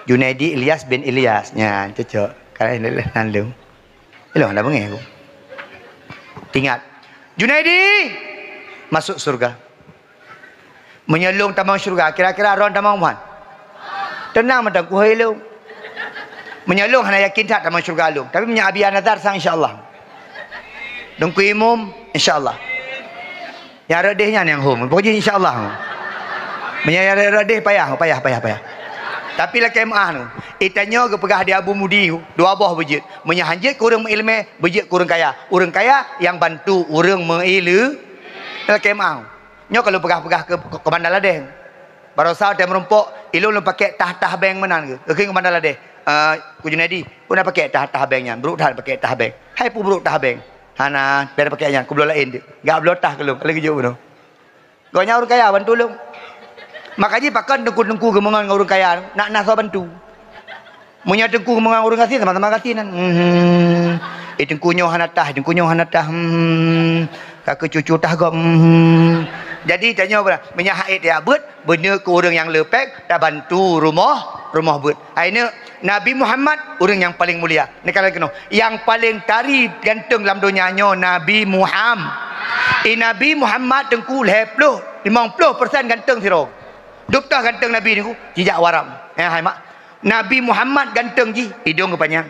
Junaidi Ilyas bin Ilyas. Nyan cocok. Ka lheueh nan lôn. Ilôn hana beungéh ku. Ingat. Junaidi masuk syurga. Meunyoe lôn tamong syeuruga, kira-kira droen tamong ban? Teunang mantong kuhôi lôn. Meunyoe lôn hana yakin that tamong syeuruga lôn, tapi meunyoe Abi Nazar sang insya Allah. Teungku Imum insya Allah. Nyang rot déh nyan nyang hom, pokok jih insya Allah. Meunyoe nyang rot déh payah, payah, payah, payah. Tapi lakée meuáh nyoe, itanyoe geupeugah di Abu Mudi, dua boh beujeuet. Meunyoe hanjeuet keu ureuëng meuileumé, beujeuet keu ureuëng kaya. Ureuëng kaya nyang bantu ureuëng meuileumé. Lakée meuáh. Nyoe ka lôn peugah-peugah keu, keu, keu Banda Ladeh. Baroesa watée meurumpok, ilôn lôn pakék tah-tah bank meunan geuh. Geukheun keu Banda Ladeh, "Eh, ku Junaidi, peue na pakék tah-tah bank nyan? Brok that pakék tah bank." "Hai peue brok tah bank?" "Hana, biar pakék nyan, kubloe laén deuek." Gak bloe tah keu lôn, ka lheueh geujok bunoe. Gobnyan ureuëng kaya bantu lôn. Maka jih pakon teungku-teungku geumeungon ngon ureuëng kaya, nak na soe bantu. Meunyoe teungku meungon ureuëng gasien, sama-sama gasien nyan. Hmm. Eh, teungku nyoe hana tah, teungku nyoe hana tah. Hmm. Ka keu cucu tah gob. Hmm. Jadi tanyoe bra, meunyoe hait ya beuet, beuneu keu ureuëng nyang leupek, tabantu rumoh, rumoh beuet. Hai neuk, Nabi Muhammad ureuëng nyang paleng mulia. Neukalon keunoe, nyang paleng tari ganteng lam donya nyoe Nabi Muham-, eh, Nabi Muhammad teungku lhée ploh, limong ploh persen ganteng sidroe. Dub toh ganteng Nabi teungku, jijak waram. Eh, hai mak. Nabi Muhammad ganteng jih, idong geupanyang,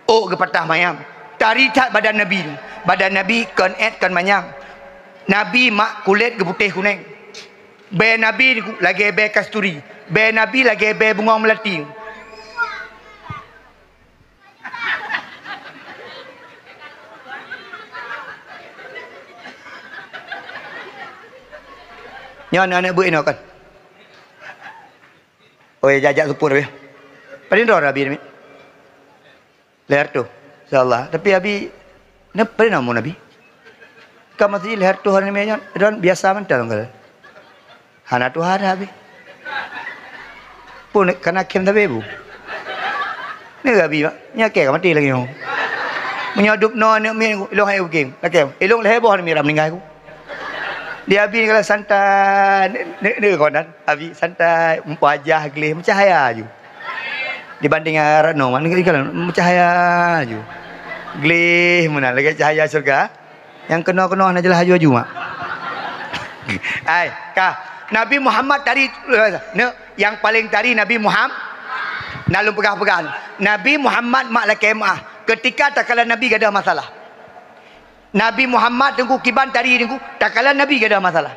ôk geupatah mayam. Tari that badan Nabi. Badan Nabi kon ék kon manyam. Nabi mak kulét geuputéh kuneng. Bée Nabi lagée bée kasturi. Bée Nabi lagée bée bungong meulati. Nyoe aneuk-aneuk beuet inoe kan. Oh ya, jak-jak seupôt Abi. Padum droe Abi namiet? Lhée reutôh. Insya Allah. Tapi Abi, na padum na umur Abi? Ka masih lhée reutôh namiet nyan, droen biasa mantong ka. Hana tuha dah Abi. Pun kana khem sabe bu. Ni Abi mak, nyoe kèe ka maté lagée nyoe. Meunyoe dub noe aneuk miet ilong hai ukeue. Lakée, ilong lhée boh aneuk miet meuninggai ku. Di Abi ni kalau santai, ni, ni, ni kawan, Abi santai, wajah gleh, meucahaya aju. Dibanding Retno, mana kali kalau meucahaya aju. Gleh meunan, lagée cahaya syurga. Nyang keunoe-keunoe hana jeulaih aju-aju, mak. Ai, ka. Nabi Muhammad tari, ne, nyang paleng tari Nabi Muham-, na lôn peugah-peugah. Nabi Muhammad mak lakée meuáh. Keutika takalon Nabi gadôh masalah. Nabi Muhammad teungku kiban tari teungku, takalon Nabi gadôh masalah.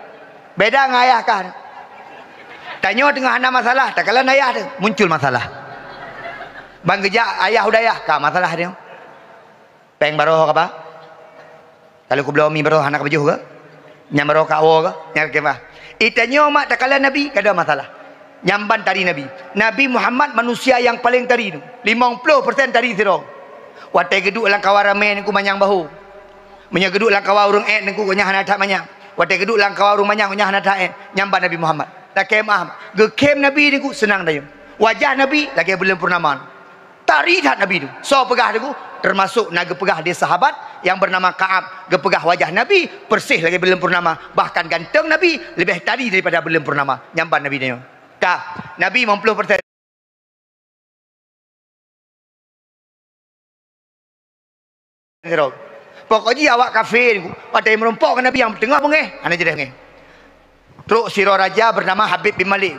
Beda ngon ayah kah. Tanyoe teungoh hana masalah, takalon ayah teuh, muncul masalah. Ban geujak ayah u dayah, ka masalah nyoe. Péng baroe ka ba? Kalau kubloe mi baroe hana ka pajoh ke? Nyang baroe ka woe ke? Nyang kemah. Itanyoe mak takalon Nabi, kada masalah. Nyang ban tari Nabi. Nabi Muhammad manusia nyang paleng tari tu. Limong ploh persen tari sidroe. Watée geuduek lam kawan ramé nyan ku manyang bahu. Meunyoe geuduek lam kawan ureuëng ék nyan ku nyan hana that manyang. Watée geuduek lam kawan ureuëng manyang nyan hana that ék. Nyang ban Nabi Muhammad. Lakée meuah. Geukhém Nabi nyan ku seunang dayeuem. Wajah Nabi lagée buleuen purnama. Tari that Nabi tu. Soe peugah teungku? Teumasok na geupeugah lé sahabat nyang beunama Ka'ab, geupeugah wajah Nabi persis lagée buleuen purnama, bahkan ganteng Nabi leubeh tari daripada buleuen purnama. Nyang ban Nabi nyoe. Ka, Nabi lima puluh persen sidroe. Pokok jih awak kafé, watée meurumpok ngon Nabi nyang teungoh beungéh, hana jideh beungéh. Trok sidroe raja beunama Habib bin Malik.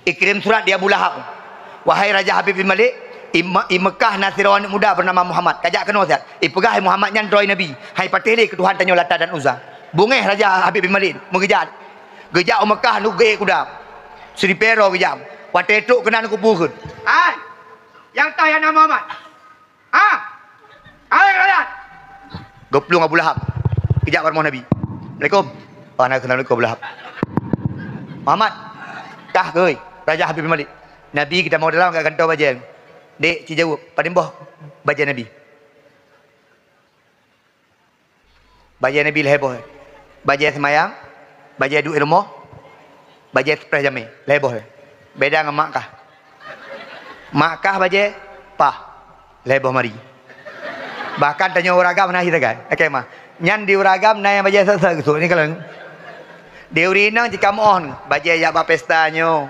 Ikirém surat di Abu Lahab. "Wahai Raja Habib bin Malik, i Me-, i Meukah na sidroe aneuëk muda beunama Muhammad. Kajak keunoe siat. Ipeugah Muhammad nyan droe Nabi. Hai patéh lé keu Tuhan tanyoe Lata dan Uzza." Beungéh Raja Habib bin Malik, meugeujak. Geujak u Meukah nyoe geuék kuda. Siripée droe geujak. Watée trok keunan kupeugah, "Hai, nyang toh nyang na Muhammad?" "Ha? Hai rakyat!" Geuplueng Abu Lahab. Geujak bak rumoh Nabi. "Assalamualaikum." "Wa alaikum salam, Abu Lahab." "Muhammad, kah keuh, Raja Habib bin Malik?" "Nabi geutamong dalam, ka gantoe bajée." "Dek, ci jaweueb, padum boh bajée Nabi?" Bajée Nabi lhée boh. Bajée seumayang, bajée duek rumoh, bajée seupreh jamé, lhée boh. Beda ngon mak kah. Mak kah bajée pah, lhée boh mari. Bahkan tanyoe ureuëng agam na hi sagai. Oke mah. Nyan di ureuëng agam na nyang bajée sat-sat geusut ni kalon. Di ureuëng inong jikamoh, bajée jak bak pesta nyoe.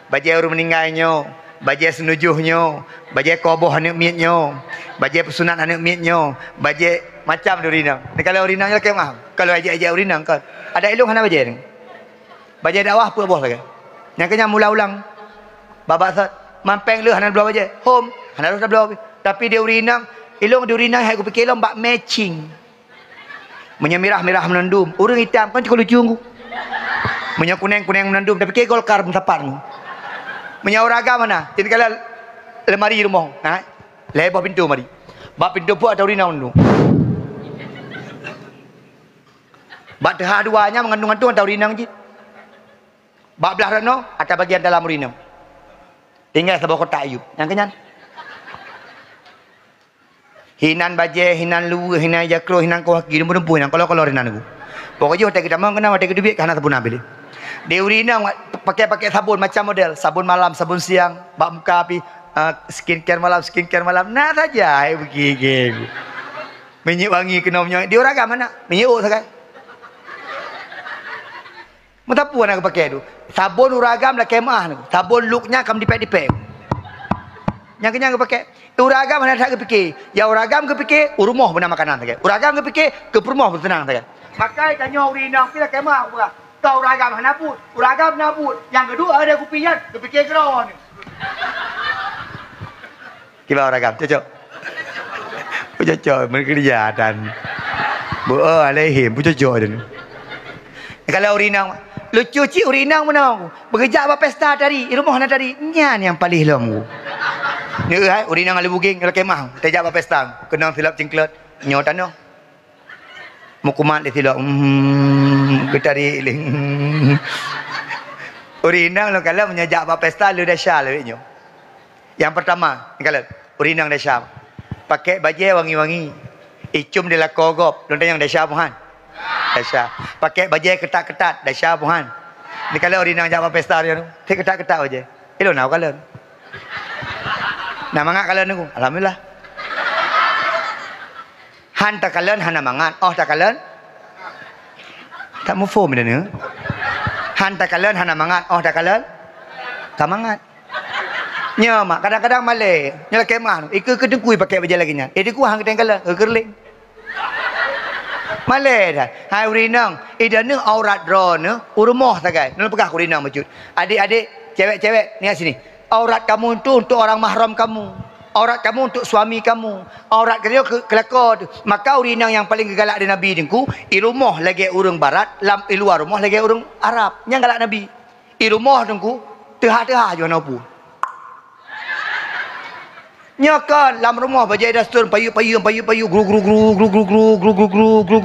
Bajée ureuëng meuninggai nyoe, bajée seunujoh nyoe, bajée koboh aneuëk miet nyoe, bajée peusunat aneuëk miet nyoe, bajée macam di ureuëng inong. Neukalon ureuëng inong nyoe lakée meuah. Kalau ejek-ejek ureuëng inong kon. Adak ilong hana bajée nyoe. Bajée dakwah peuet boh sagai. Nyang keu nyan mula ulang. Babah sat, mampéng leuh hana bloe bajée. Hom, hana rhoh tabloe. Tapi di ureuëng inong, ilong di ureuëng inong hai kupike ilong bak matching. Meunyoe mirah-mirah meunandum, ureuëng itam kan cukup lucu ngku. Meunyoe kuneng-kuneng meunandum, tapi ke Golkar meusapat ngku. Meunyoe ureuëng agam mana? Jadi kalau lemari rumoh, ha? Lhée boh pintoe mari. Bak pintoe pue atau rinang meunandum. Bak teuhah dua nya mengandung-andung atau rinang jih. Bak blah rot nyoe, ata bagian dalam ureuëng inong. Tinggai saboh kotak ayub. Nyang keu nyan. Hinan bajée, hinan luweue, hinan jakro, hinan koh aki, dumpeue-dumpeue hinan, kolo-kolo hinan nyoe. Pokok jih watée geutamong keunan, watée geuteubiet ka hana sapeue na piléh. Di ureuëng inong pakai-pakai sabon macam model, sabon malam, sabon siang, bak muka pi, ah, skincare malam, skincare malam. Na saja hai begigih. Minyeuk wangi keunoe nyoe. Di ureuëng agam mana? Minyeuk sagai. Meusapeue na geupakai tu? Sabon ureuëng agam lakée meuah tu. Sabon luk nyan kam dipék-dipék. Nyang keu nyan geupakai. Ureuëng agam hana that geupike. Ya ureuëng agam geupike, u rumoh beuna makanan sagai. Ureuëng agam geupike, keu peurumoh beuseunang sagai. Maka tanyoe ureuëng inong pih lakée meuah peugah. Ka ureuëng agam hana buet, ureuëng agam na buet. Nyang geuduek ada kupi nyan, geupike keudroe nyoe. Kiban ureuëng agam, cocok. Cocok, meukeureuja dan beu alaihim, cocok dan. Kalau ureuëng inong, lucu cit ureuëng inong meunoe. Beugeujak bak pesta tadi, i rumoh na tadi. Nyan nyang paléh lom ku. Nyoe hai, ureuëng inong alu bugeng, lakée meuah. Tajak bak pesta, keunong silop cingklot. Nyoe tanoh. Meukumat lé silop, hmm, geutarék lé. Ureuëng inong lôn kalon meunyoe jak bak pesta lé desya lé nyoe. Nyang peurtama, kalon, ureuëng inong desya. Pakai bajée wangi-wangi. Icum di lakoe gob, lôn tanyong desya peue han? Desya. Pakai bajée keutat-keutat, desya peue han? Neukalon ureuëng inong jak bak pesta nyoe, cit keutat-keutat bajée. Ilôn na kalon. Na mangat kalon nyoe. Alhamdulillah. Han takalon hana mangat, óh takalon. Tak muphom dah ni. Han takalon hana mangat, óh takalon ka mangat. Nyoe mak, kadang-kadang malée. Nyoe lakée meuah, ikeue keu teungku pakai bajée lagée nyan. Eh, teungku han geutem kalon, geukeureuléng. Malée dah. Hai ureuëng inong, idaneuh aurat droeneuh u rumoh sagai. Nyoe peugah keu ureuëng inong bacut. Adik-adik, cewek-cewek, ni sini. Aurat kamu itu untuk orang mahram kamu. Aurat kamu untuk suami kamu. Aurat kamu ke, ke lakoe tu. Maka ureuëng inong nyang paleng geugalak di Nabi teungku, i rumoh lagée ureuëng barat, lam i luwa rumoh lagée ureuëng Arab. Nyang galak Nabi. I rumoh Teungku, teuhah-teuhah jih hana peue. Nyoe kan lam rumoh bajèe daster payeueng-payeueng, payeueng-payeueng, gru, gru,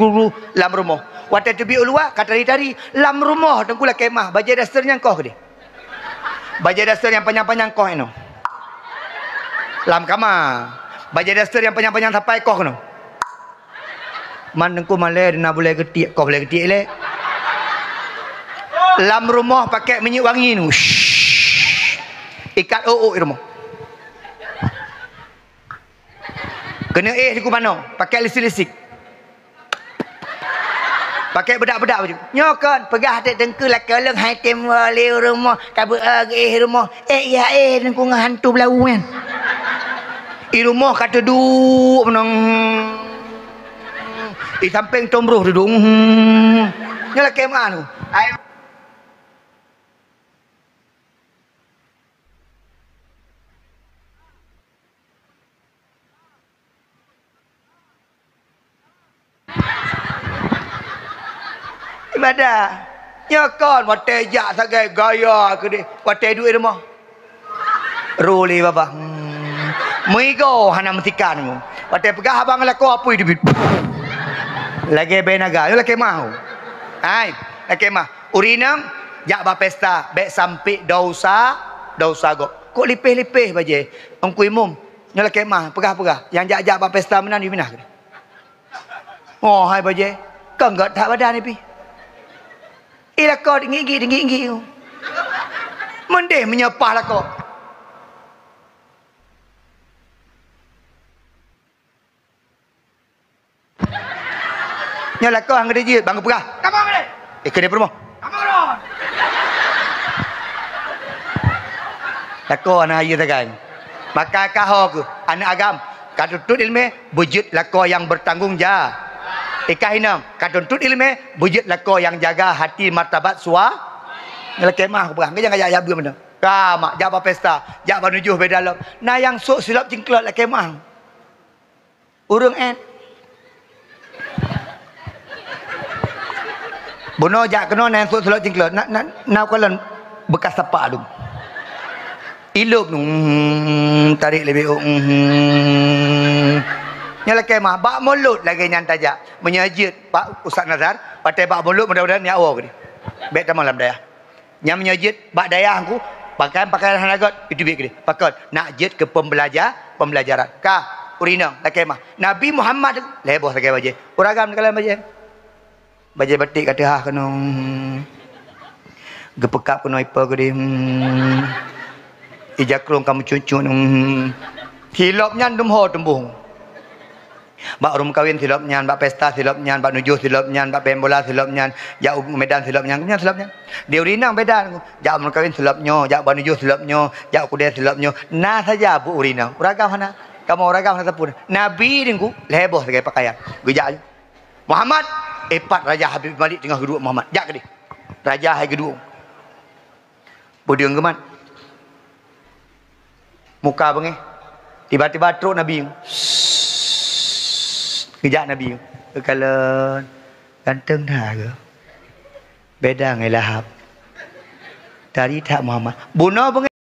gru, lam rumoh. Watèe teubiet u luwa ka tari-tari, lam rumoh Teungku lakèe meu'ah, bajèe daster nyan koh keudéh. Bajèe daster nyang panyang-panyang koh inoe. Lam kama, bajèe daster nyang panyang-panyang sapai koh keunoe. Man Teungku malèe na bulèe geutiek, koh bulèe geutiek lé. Lam rumoh pakèk minyeuk wangi nu. Shh. Ikat ôk-ôk i rumoh. Keuneuk éh di kumano, pakèk lisik-lisik. Pakèk beudak-beudak baju. Nyoe kon, peugah até Teungku lakèe lôn hai tem lé u rumoh, ka beu éh rumoh. Éh, ya éh, Teungku ngon hantu beulau nyan. I rumoh ka teuduek meunoe. I sampéng tom roh teuduek. Nyoe lakèe meu'ah nu. Ai. Ibadah. Nyoe kon watèe jak sagai gaya keudéh. Watèe duek i rumoh. Ruli babah. Hmm. Meuigoe hana meusikan. Watèe peugah abang lakoe apui teubiet. Lagèe bèe naga. Nyoe lakèe meu'ah. Hai, lakèe meu'ah. Ureueng inong jak bak pesta, bèk sampék desya, desya gob. Kok lipéh-lipéh bajèe. Teungku Imum, nyoe lakèe meu'ah, peugah-peugah. Nyang jak-jak bak pesta meunan yue minah keudéh. Oh, hai bajèe, kon gèt that badan pih. I lakoe teunggi-teunggi, teunggi-teunggi. Meudéh meunyoe paih lakoe. Nyoe lakoe han geuteujeut, bang geupeugah. Kamoe keudéh. Eh, keudéh peurumoh. Kamoe keudéh. Lakoe hana hayeue sagai. Maka ka ho keuh, aneuk agam, ka tuntut ileumèe, beujeuet lakoe nyang bertanggung ja-, eh, ka inong, ka tuntut ileumèe, beujeuet lakoe nyang jaga hati martabat sua-, lakèe meu'ah kupeugah, jangan jak-jak beuet meunan. Ka mak, jak bak pesta, jak bak nujoh beda lom. Na nyang sôk silop cingklot lakèe meu'ah. Ureueng èt. Bunoe jak keunoe na nyang sôk silop cingklot. Na, na, na kalon beukas tapak dum. Ilop dum, hmm, tarek lé B O, hmm. Nyoe lakèe meu'ah, bak mulod lagèe nyan tajak. Meunyoe jeuet bak Ustaz Nazar, watèe bak mulod mudah-mudahan nyak woe keudéh. Bèk tamong lam dayah. Nyan meunyoe jeuet bak dayah Teungku, pakaian-pakaian hana göt, itu biet keudéh. Pakon? Nak jeuet keu pembelaja-, pembelajaran. Ka, ureueng inong, lakèe meu'ah. Nabi Muhammad lhèe boh sagai bajèe. Ureueng agam kalon bajèe. Bajèe batik ka teuhah keunoe. Geupeukab keunoe ipa keudéh. Hmm. Ija krông ka meucut-cut. Hmm. Silop nyan dum ho teumbông. Bak ureueng meukawen silop nyan, bak pesta silop nyan, bak nujoh silop nyan, bak pèng bola silop nyan, jak u Medan silop nyan, nyan silop nyan. Di ureueng inong beda, jak ureueng meukawen silop nyoe, jak bak nujoh silop nyoe, jak u keudè silop nyoe. Na saja buet ureueng inong. Ureueng agam hana. Kamoe ureueng agam hana sapeue. Nabi Teungku lhèe boh sagai pakaian. Geujak laju. Muhammad, eh, pat Raja Habib Malik teungoh geuduek Muhammad. Jak keudéh. Raja hai geuduek. Peudeueng geumat. Muka beungéh. Tiba-tiba trok Nabi. Geujak Nabi. Geukalon. Ganteng that keuh. Beda ngon Lahab. Tari that Muhammad. Bunoe beungéh.